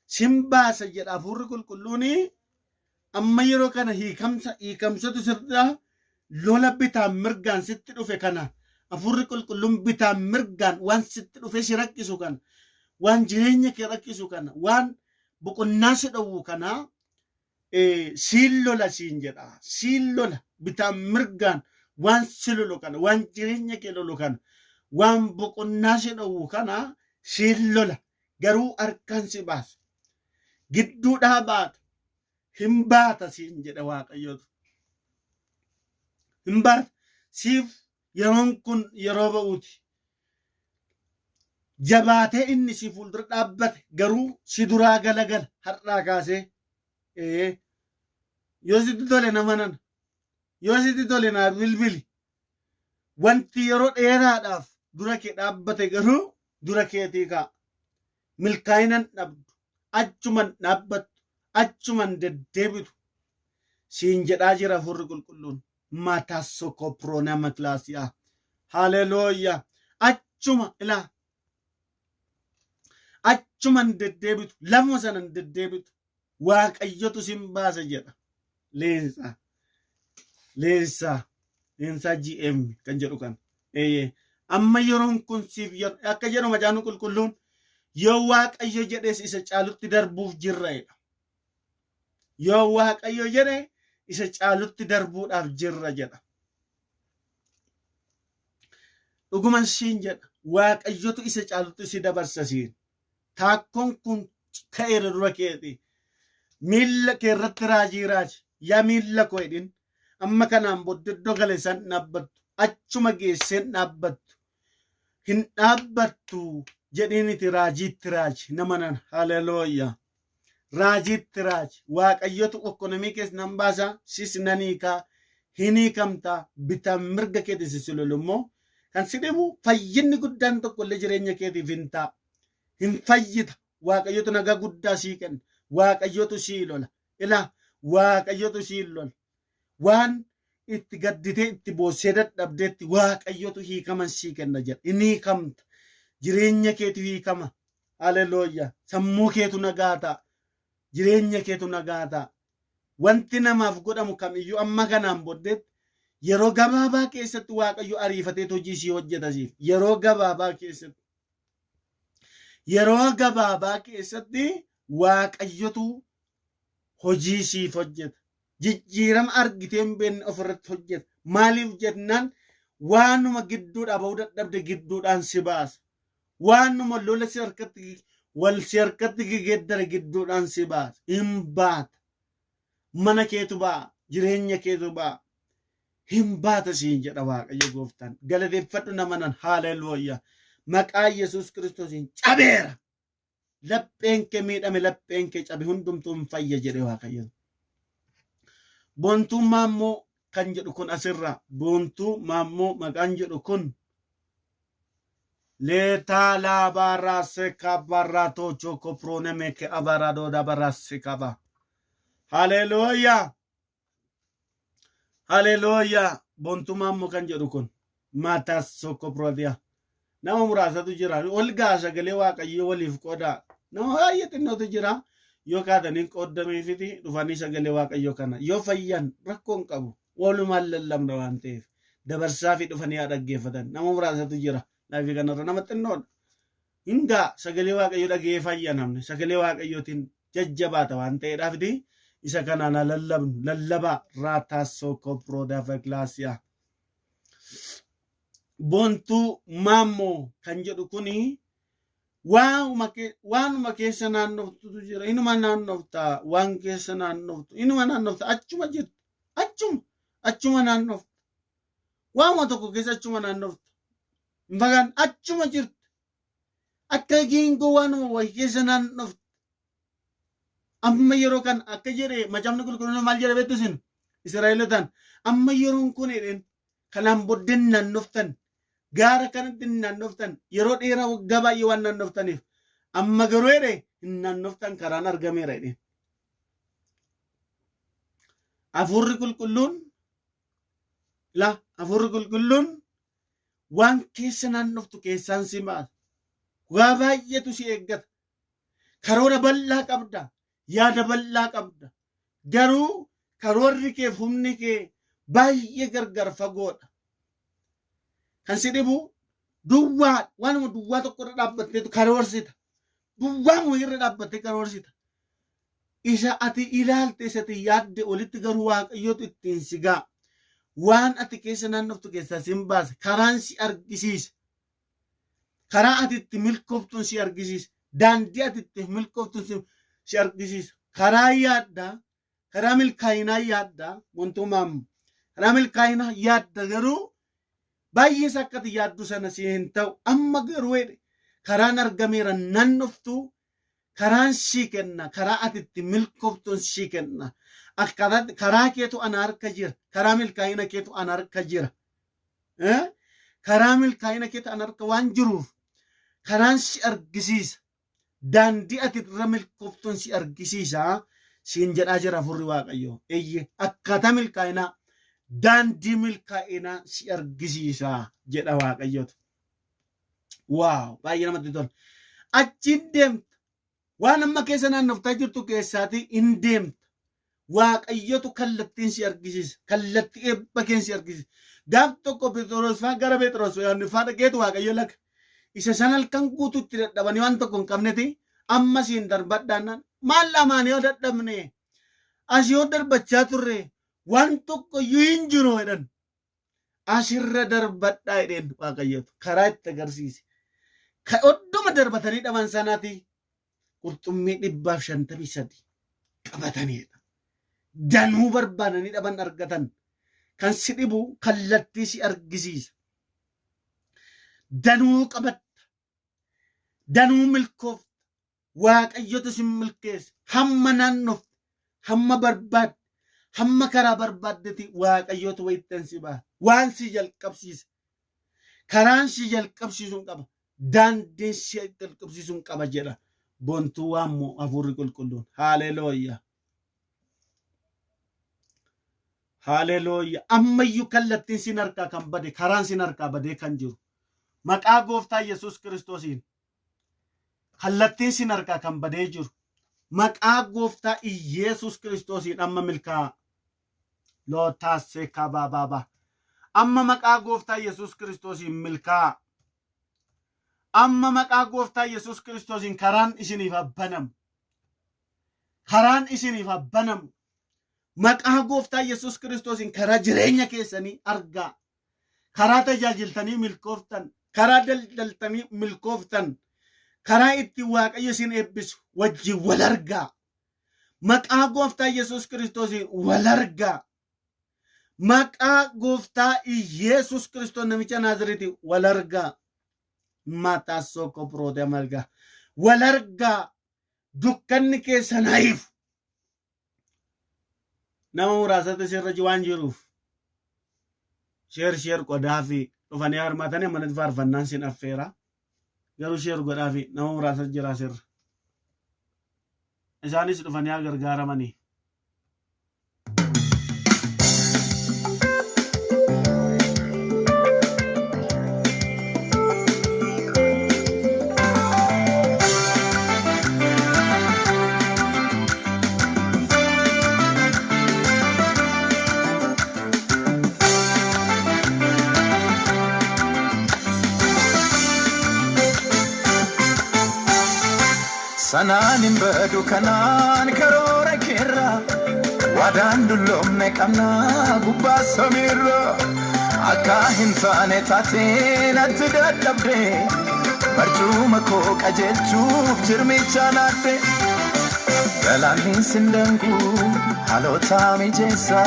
Sin baasa jedha hafuurri qulqulluun. Amma yeroo kana hiikamsa hiikamsatu sirraa lola bitaan mirgaan sitti dhufe kana, hafuurri qulqulluun bitaan mirgaan waan sitti dhufe si rakkisu kana, waan jireenya kee rakkisu kana, waan boqonnaa si dhowwu kana siin lola siin jedha. Siin lola bitaan mirgaan waan si lolu kana, waan jireenya kee lolu kana, waan boqonnaa si dhowwu kana siin lola. Garuu harkaan si baasa, gidduudhaa baata, hin baata siin jedha Waaqayyotu. Hin baata. Siif yeroon kun yeroo ba'uuti. Jabaatee inni si fuuldura dhaabbate garuu si duraa galagala har'aa kaasee. Yoo sitti tole nama nana. Yoo sitti tole naa bilbili. Wanti yeroo dheeraadhaaf dura kee dhaabbate garuu dura keetii ka'a. Milkaa'ina hin dhabdu. Achuman dhaabbattu. Achuman deddeebitu. Siin jedhaa jira Hafuurri Qulqulluun. Mataa soko proonama kilaasiyaa. Haleluuyaa. Achuma ilaa. Achuman deddeebitu. Lafuma sanan deddeebitu. Waaqayyotu sin baasa jedha. Leensaa. Leensaa. Leensaa GM kan jedhu kan. Eeyyee. Amma yeroon kun siif yeroo akka jedhu Macaafni Qulqulluun yoo Waaqayyo jedhes isa caalutti darbuuf jirra jedha. Yoo Waaqayyo jedhe isa caalutti darbuudhaaf jirra jedha. Dhuguman siin jedha. Waaqayyotu isa caalutti si dabarsa siin. Taakkoon kun ka'eera dura keeti. Miilla kee irratti raajii raaji. Yaa miilla koo jedhin. Amma kanaan booddee iddoo gale san dhaabbattu. Achuma geesseen dhaabbattu. Hin dhaabbattu jedhiiniti raajiitti raaji. Nama nan haleluuyaa. Raajiitti raaji. Waaqayyotu okkonomii keessa nan baasa. Sis nan hiikaa. Hin hiikamta. Bitaan mirga keetiin si lolu immoo kan si dhibu fayyinni guddaan tokko illee jireenya keetiif hin ta'a. Hin fayyita. Waaqayyotu nagaa guddaa sii kenna. Waaqayyotu sii lola. Ilaa Waaqayyotu sii lola. Waan itti gadditee itti boossee dadhabdeetti Waaqayyotu hiikaman sii kenna jedha. Hin hiikamta. Jireenya keetu hiikama. Haleluuyaa. Sammuu keetu nagaa ta'a. Jireenya keetu nagaa ta'a. Wanti namaaf godhamu kamiyyuu amma kanaan booddeetti yeroo gabaabaa keessatti Waaqayyo ariifatee hojii sii hojjeta siif. Yeroo gabaabaa keessatti. Yeroo gabaabaa keessatti Waaqayyotu hojii siif hojjeta. Jijjiirama argitee hin beekne ofirratti hojjeta. Maaliif jennaan waanuma gidduudhaa bahuu dadhabde gidduudhaan si baasa. Waanuma lola si harkatti wal si harkatti gegeddare gidduudhaan si baasa. Hin baata. Mana keetu ba'a. Jireenya keetu ba'a. Hin baata siin jedha Waaqayyo gooftaan. Galateeffadhu nama nan haalelooyyaa. Maqaa Yesuus Kiristoosiin cabeera. Lapheen kee miidhame lapheen kee cabe hundumtuu hin fayya jedhe Waaqayyo. Boontuu Maammoo kan jedhu kun asirraa Boontuu Maammoo maqaan jedhu kun leetaa laabaarraa seekaabaarraa toochoo koproonameke abaraa doodabaraa seekaabaa. Haleluuyaa. Haleluuyaa. Boontuu Maammoo kan jedhu kun maataas sokkoproodiyaa. Nama muraasatu jira. Ol gaa sagalee Waaqayyoo waliif qoodaa. Nama baay'ee xinnootu jira. Yoo kaatanii qooddameefiti dhufanii sagalee Waaqayyoo kana yoo fayyan rakkoo hin qabu. Walumaan lallabna waan ta'eef. Dabarsaa fi dhufanii haa dhaggeeffatan. Nama muraasatu jira. Laafii kanarra nama xinnoodha. Hin gaa sagalee Waaqayyoo dhaga'ee fayya namni. Sagalee Waaqayyootiin jajjabaata waan ta'eedhaafiti isa kanaan haa lallabnu. Lallabaa raataa sookoo filaasiyaa. Boontuu Maammoo kan jedhu kuni waanuma keessa naannoftutu jira. Inuma naannofta waan keessa naannoftu. Inuma naannofta achuma jirtu. Achuma achuma naannofta. Waanuma tokko keessa achuma naannofta. Hin fagaan achuma jirtu. Akka geengoo waanuma wayii keessa naannofta. Amma yeroo kan akka jedhe Macaafni Qulqulluun maal jedhe beektu isin Israa'elotaan amma yeroon kun jedheen kanaan booddee naannoftan gaara kanatti hin naannoftan yeroo dheeraa waggaa baay'ee waan naannoftaniif amma garuu jedhe hin naannoftan karaan argameera jedhe. Hafuurri Qulqulluun la Hafuurri Qulqulluun waan keessa naannoftu keessaan si baasa. Waa baay'eetu si eeggata. Karoora bal'aa qabda. Yaada bal'aa qabda. Garuu karoorri kee fi humni kee baay'ee gargar fagoodha. Kan si dhibu duwwaa waanuma duwwaa tokko irra dhaabbatteetu karoorsita. Duwwaa irra dhaabbattee karoorsita. Isa ati ilaalte isa ati yaadde olitti garuu Waaqayyootu ittiin si ga'a. Waan ati keessa naannoftu keessaa si hin baasa. Karaan si argisiisa. Karaa ati itti milkooftuun si argisiisa. Daandii ati itti milkooftuun si argisiisa. Karaa yaaddaa, karaa milkaa'inaa yaaddaa, wantumaam karaa milkaa'inaa yaadda garuu baay'ee isaa akka ati yaaddu sana si hin ta'u. Amma garuu jedhe Karaan argameera nan dhuftu karaan sii kenna. Karaa ati itti milkooftuun sii kenna. Karaa keetu ana harka jira. Karaa milkaa'ina keetu ana harka jira. Karaa milkaa'ina keetu ana harka waan jiruuf karaan si argisiisa. Daandii ati irra milkooftuun si argisiisa. Siin jedhaa jira Hafuurri Waaqayyoo. Eeyyee, akkaataa milkaa'inaa, daandii milkaa'inaa si argisiisa jedha Waaqayyootu. Waaw, baay'ee namatti tola. Achiin deemta. Waan amma keessa naannoftaa jirtu keessaatii hin deemta. Waaqayyotu kallattiin si argisiisa. Kallattii eebba keen si argisiisa. Gaaf tokko Phexros faa gara Phexros Yohaannis faa dhaqeetu Waaqayyo laga. Isa san halkan guutuu itti dadhabanii waan tokko hin qabneti amma siin darbadhaannaan maal lamaan yoo dadhabne as yoo darbachaa turre waan tokko iyyuu hin jiru jedhan. Asirra darbadhaa jedheen Waaqayyotu karaa itti agarsiise. Ka odduma darbatanii dhaban sanaati qurxummii 153 qabataniidha. Danuu barbaadanii dhaban argatan. Kan si dhibu kallattii si argisiisa. Danuu qabatta. Danuu milkoofta. Waaqayyotu si milkeessa. Hamma naannofte, hamma barbaadde, hamma karaa barbaaddeti Waaqayyotu wayittan si baasa. Waan si jalqabsiisa. Karaan si jalqabsiisuun qaba. Daandiin si jalqabsiisuun qaba jedha. Bontuu waammoo Hafuurri Qulqulluun. Haalelooyyaa. Haalelooyyaa. Ammayyuu kallattiin sin harkaa kan bade, karaan sin harkaa badee kan jiru. Maqaa Gooftaa Yesuus Kiristoosiin kallattiin sin harkaa kan badee jiru. Maqaa Gooftaa Iyeesuus Kiristoosiin amma milkaa'aa. Lootaasee kabaababa. Amma maqaa Gooftaa Yesuus Kiristoosiin milkaa'aa. Amma maqaa Gooftaa Yesuus Kiristoosiin karaan isiniif haa banamu. Karaan isiniif haa banamu. Maqaa Gooftaa Yesuus Kiristoosiin karaa jireenya keessanii argaa. Karaa tajaajiltanii milkooftan, karaa daldaltanii milkooftan, karaa ittiin Waaqayyo isin eebbisu wajjin wal argaa. Maqaa Gooftaa Yesuus Kiristoosiin wal argaa. Maqaa Gooftaa Yesuus Kiristoos namicha Naaziriitiin wal argaa. Mataa sooko biroote amalgaa. Wal argaa. Dukkanni keessan hayifu. Nama muraasatti sirra waan jiruuf sheer sheer qodaa fi dhufanii harmaatanii amanatti faarfannaan sin affeera. Garuu sheer godhaa fi nama muraasatti jira sirra. Isaanis dhufanii haa gargaaramanii. Sanaan hin badu kanaan karoora keerra, waadaan dulloomne qabna gubbaa samiirra. Akka hin taane taatee natti dadhabde, barcuma koo qajeelchuuf jirmicha naadde. Galaanni sin danqu, haalota mijeessa,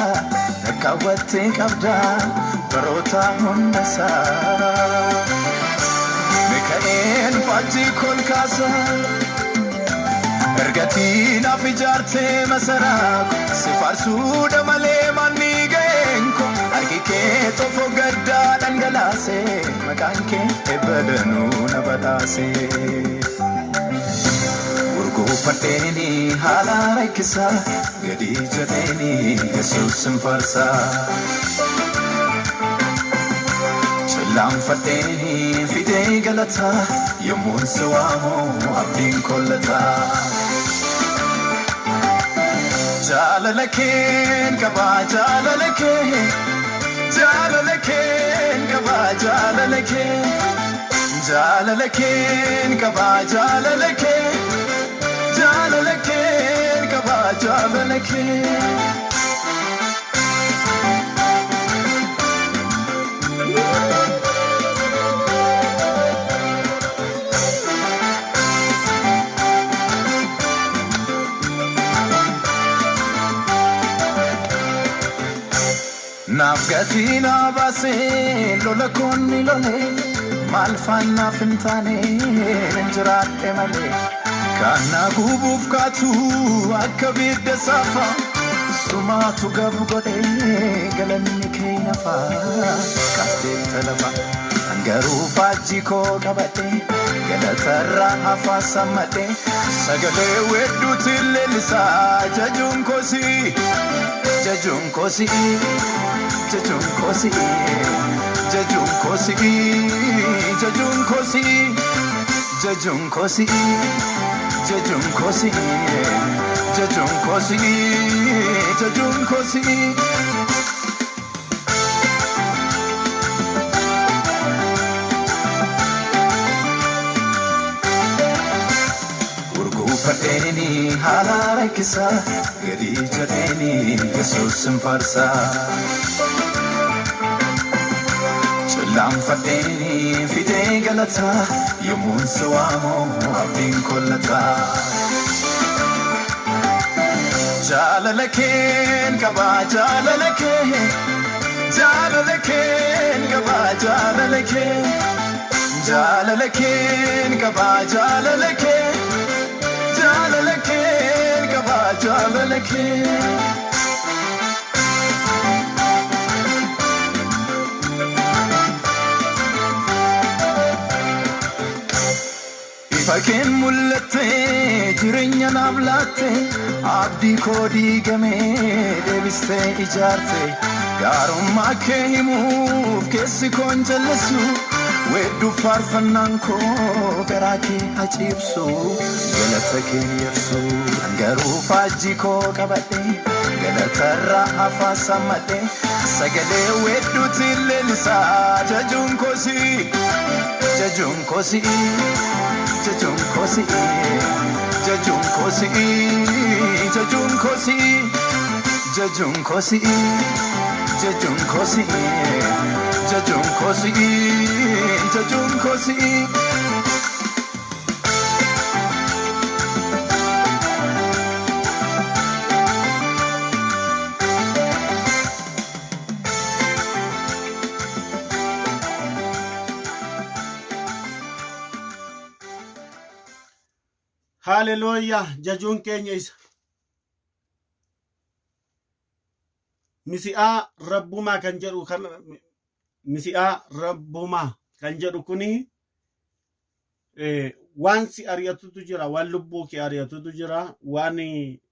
lakkaawwattee qabda baroota hundasaa. Mika'eel faajjii kol kaasa. Ergatii naaf ijaartee masaraa, si faarsuudha malee manni ga'een koo. Harki kee xoofoo gaddaa dhangalaase, maqaan kee ebbadanuu na badhaase. Gurguuffadheeni haala rakkisaa, gadi jedheeni Yesuus hin faarsaa. Cillaanfadheeni fidee galataa, yommuun si waamu abdiin kollataa. Jaalala keen qabaa, jaalala kee, jaalala keen qabaa, jaalala kee, jaalala keen qabaa, jaalala kee, jaalala keen qabaa, jaalala kee. Naaf gatii naa baasee lola koonni lolee, Maal faannaaf hin taane nan jiraadhe malee. Kan na gubuuf kaatu akka bidda saafa. Sumaatu gab godhee galanni kee nafa. Kaasteetta lafa. Garuu faajjii koo qabadhe galatarraa hafaa sammadhe sagalee wedduutiin leellisaa jajuun koosii jajuun koosii jajuun koosii jajuun koosii jajuun koosii jajuun koosii jajuun koosii jajuun koosii jajuun koosii. Gurguufadheeni haala rakkisaa gadi jedheeni Yesuus hin faarsaa. Cillaanfadheeni fidee galataa yommuun si waamu abdiin kollataa. Jaalala keen qabaa jaalala kee jaalala keen qabaa jaalala kee jaalala keen qabaa jaalala kee. Jaalala keen qabaa jaalala kee. Ifa keen mul'attee jireenya naaf laatte abdii koo diigamee deebistee ijaarte gaarummaa kee himuuf keessi koo hin jallisu. Weedduu faarfannaan koo garaa kee haciibsu galata kee yersu. Garuu faajjii koo qabadhe galatarraa hafaa sammadhe sagalee wedduutiin leellisaa jajuun koosii jajuun koosii jajuun koosii jajuun koosii jajuun koosii jajuun koosii jajuun koosii jajuun koosii jajuun koosii. Haleluuyaa jajuun keenya isa. Misi'aa rabbumaa kan jedhu kan misi'aa rabbumaa kan jedhu kuni waan si ari'atutu jira, waan lubbuu kee ari'atutu jira, waan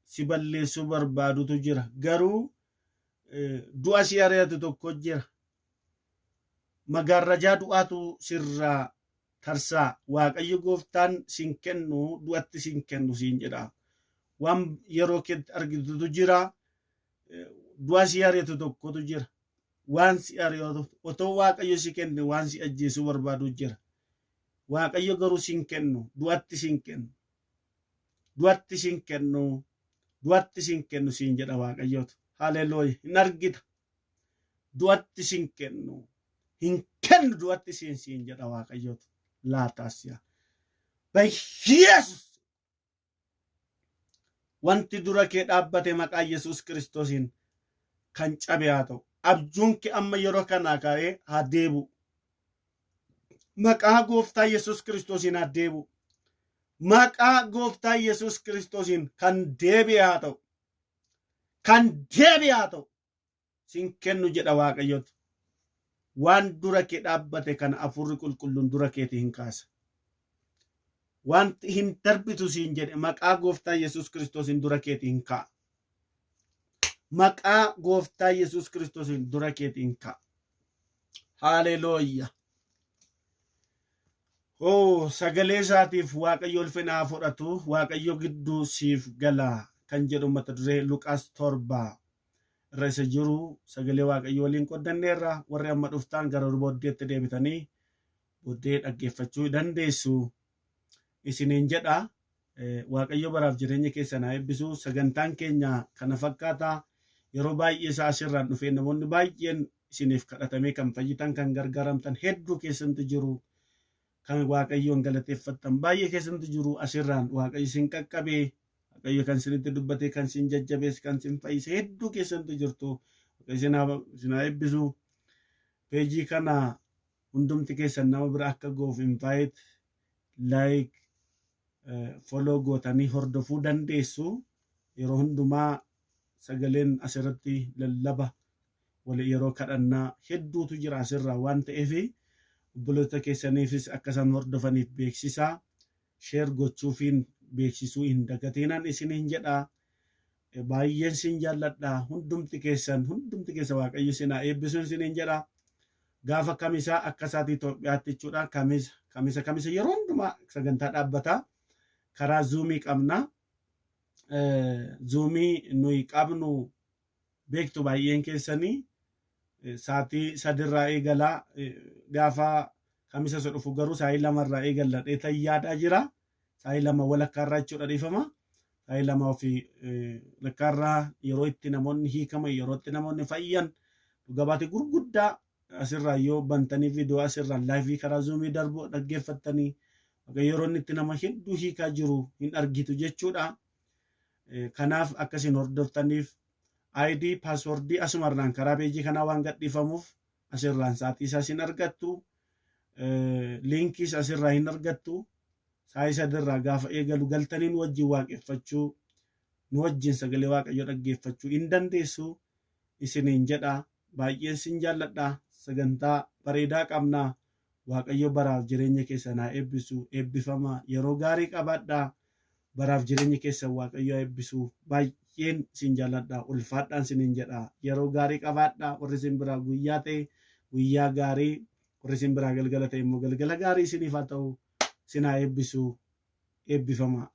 si balleessuu barbaadutu jira. Garuu du'a si ari'atu tokko jira. Magaarrajaa du'aatu sirraa tarsaa. Waaqayyo gooftaan sin kennu, du'atti sin kennu siin jedha. Waan yeroo keetti argitutu jira. Du'a si ari'atu tokkotu jira. Waan si ari'atu otoo Waaqayyo si kenne waan si ajjeesuu barbaadu jira. Waaqayyo garuu sin kennu, du'atti sin kennu. Du'atti sin kennu, du'atti sin kennu siin jedha Waaqayyootu. Haleluuya. Hin argita. Du'atti sin kennu. Hin kennu du'atti siin jedha Waaqayyootu. Laataasiya. Bayyeesus. Wanti dura kee dhaabbate maqaa Yesuus Kiristoosiin kan cabe haa ta'u. Abjuun kee amma yeroo kanaa ka'ee haa deebi'u. Maqaa gooftaa Yesuus Kiristoosiin haa deebi'u. Maqaa gooftaa Yesuus Kiristoosiin kan deebi'e haa ta'u. Kan deebi'e haa ta'u. Sin kennu jedha Waaqayyotu. Waan dura kee dhaabbate kana Hafuurri Qulqulluun dura keetii hin kaasa. Wanti hin darbitu siin jedhe maqaa gooftaa Yesuus Kiristoosiin dura keetii hin ka'a. Maqaa gooftaa Yesuus Kiristoosiin dura keetii hin ka'a. Haleluuyaa. Oh, sagalee isaatiif Waaqayyo ulfina haa fudhatu. Waaqayyo gidduu siif gala kan jedhu mata duree Luqaas 7 irra isa jiru sagalee Waaqayyo waliin qoddanneerra. Warri amma dhuftaan gara booddeetti deebitanii booddee dhaggeeffachuu dandeessu. Isiniin jedha. Waaqayyo baraaf jireenya keessan haa eebbisu. Sagantaan keenya kana fakkaata. Yeroo baay'ee isaa asirraan dhufee namoonni baay'een isiniif kadhatamee kan fayyitan kan gargaaramtan hedduu keessantu jiru. Kan Waaqayyoon galateeffattan baay'ee keessantu jiru. Asirraan Waaqayyo isin qaqqabee, Waaqayyo kan isinitti dubbate, kan isin jajjabeesse, kan isin fayyise hedduu keessantu jirtu. Waaqayyo isin haa eebbisu. Peejii kana Hundumti keessan nama bira akka ga'uuf invite, like, follow gootanii hordofuu dandeessu. Yeroo hundumaa sagaleen asirratti lallaba wal yeroo kadhannaa hedduutu jira asirraa waan ta'eef, obboloota keessaniifis akka isaan hordofaniif beeksisaa. Share gochuufiin beeksisuu hin dagatinaan isiniin jedha. Baay'een sin jaalladha. Hundumti keessan, hundumti keessa, Waaqayyo isin haa eebbisuun isiniin jedha. Gaafa Kamisaa akka isaatii Itoophiyaatti jechuudha. Kamisa, Kamisa, Kamisa yeroo hundumaa sagantaa dhaabbataa karaa Zoomii qabna. Zoomii nuyi qabnu beektu baay'een keessanii. Sa'aatii 3rraa eegalaa. Gaafa Kamisa isa dhufu garuu sa'aatii 2rraa eegalla dheetan yaadaa jira. Sa'aatii 2 walakkaarraa jechuudha, dhiifama. Sa'aatii 2 fi walakkaarraa yeroo itti namoonni hiikaman, yeroo itti namoonni fayyan, dhuga baatee gurguddaa asirraa yoo bantanii viidiyoo asirraa live karaa Zoomii darbu dhaggeeffattanii, yeroo inni itti nama hedduu hiikaa jiru hin argitu jechuudha. Kanaaf akkasiin hordoftaniif ID, passwordii asumarraan karaa peejii kanaa waan gadhiifamuuf asirraan sa'aatii isaas hin argattu. Linkiis asirraa hin argattu. Sa'aatii 3rraa gaafa eegalu galtanii nu wajjin waaqeffachuu, nu wajjin sagalee Waaqayyoo dhaggeeffachuu hin dandeessu isiniin jedha. Baay'een sin jaalladha. Sagantaa bareedaa qabna. Waaqayyo baraaf jireenya keessan haa eebbisu. Eebbifama. Yeroo gaarii qabaadha. Baraaf jireenya keessan Waaqayyo haa eebbisu. Baay'een sin jaalladha. Ulfaadhaan siniin jedha. Yeroo gaarii qabaadha. Warri isin biraa guyyaa ta'e guyyaa gaarii, warri isin biraa galgala ta'e immoo galgala gaarii isiniif haa ta'u. Sin haa eebbisu. Eebbifama.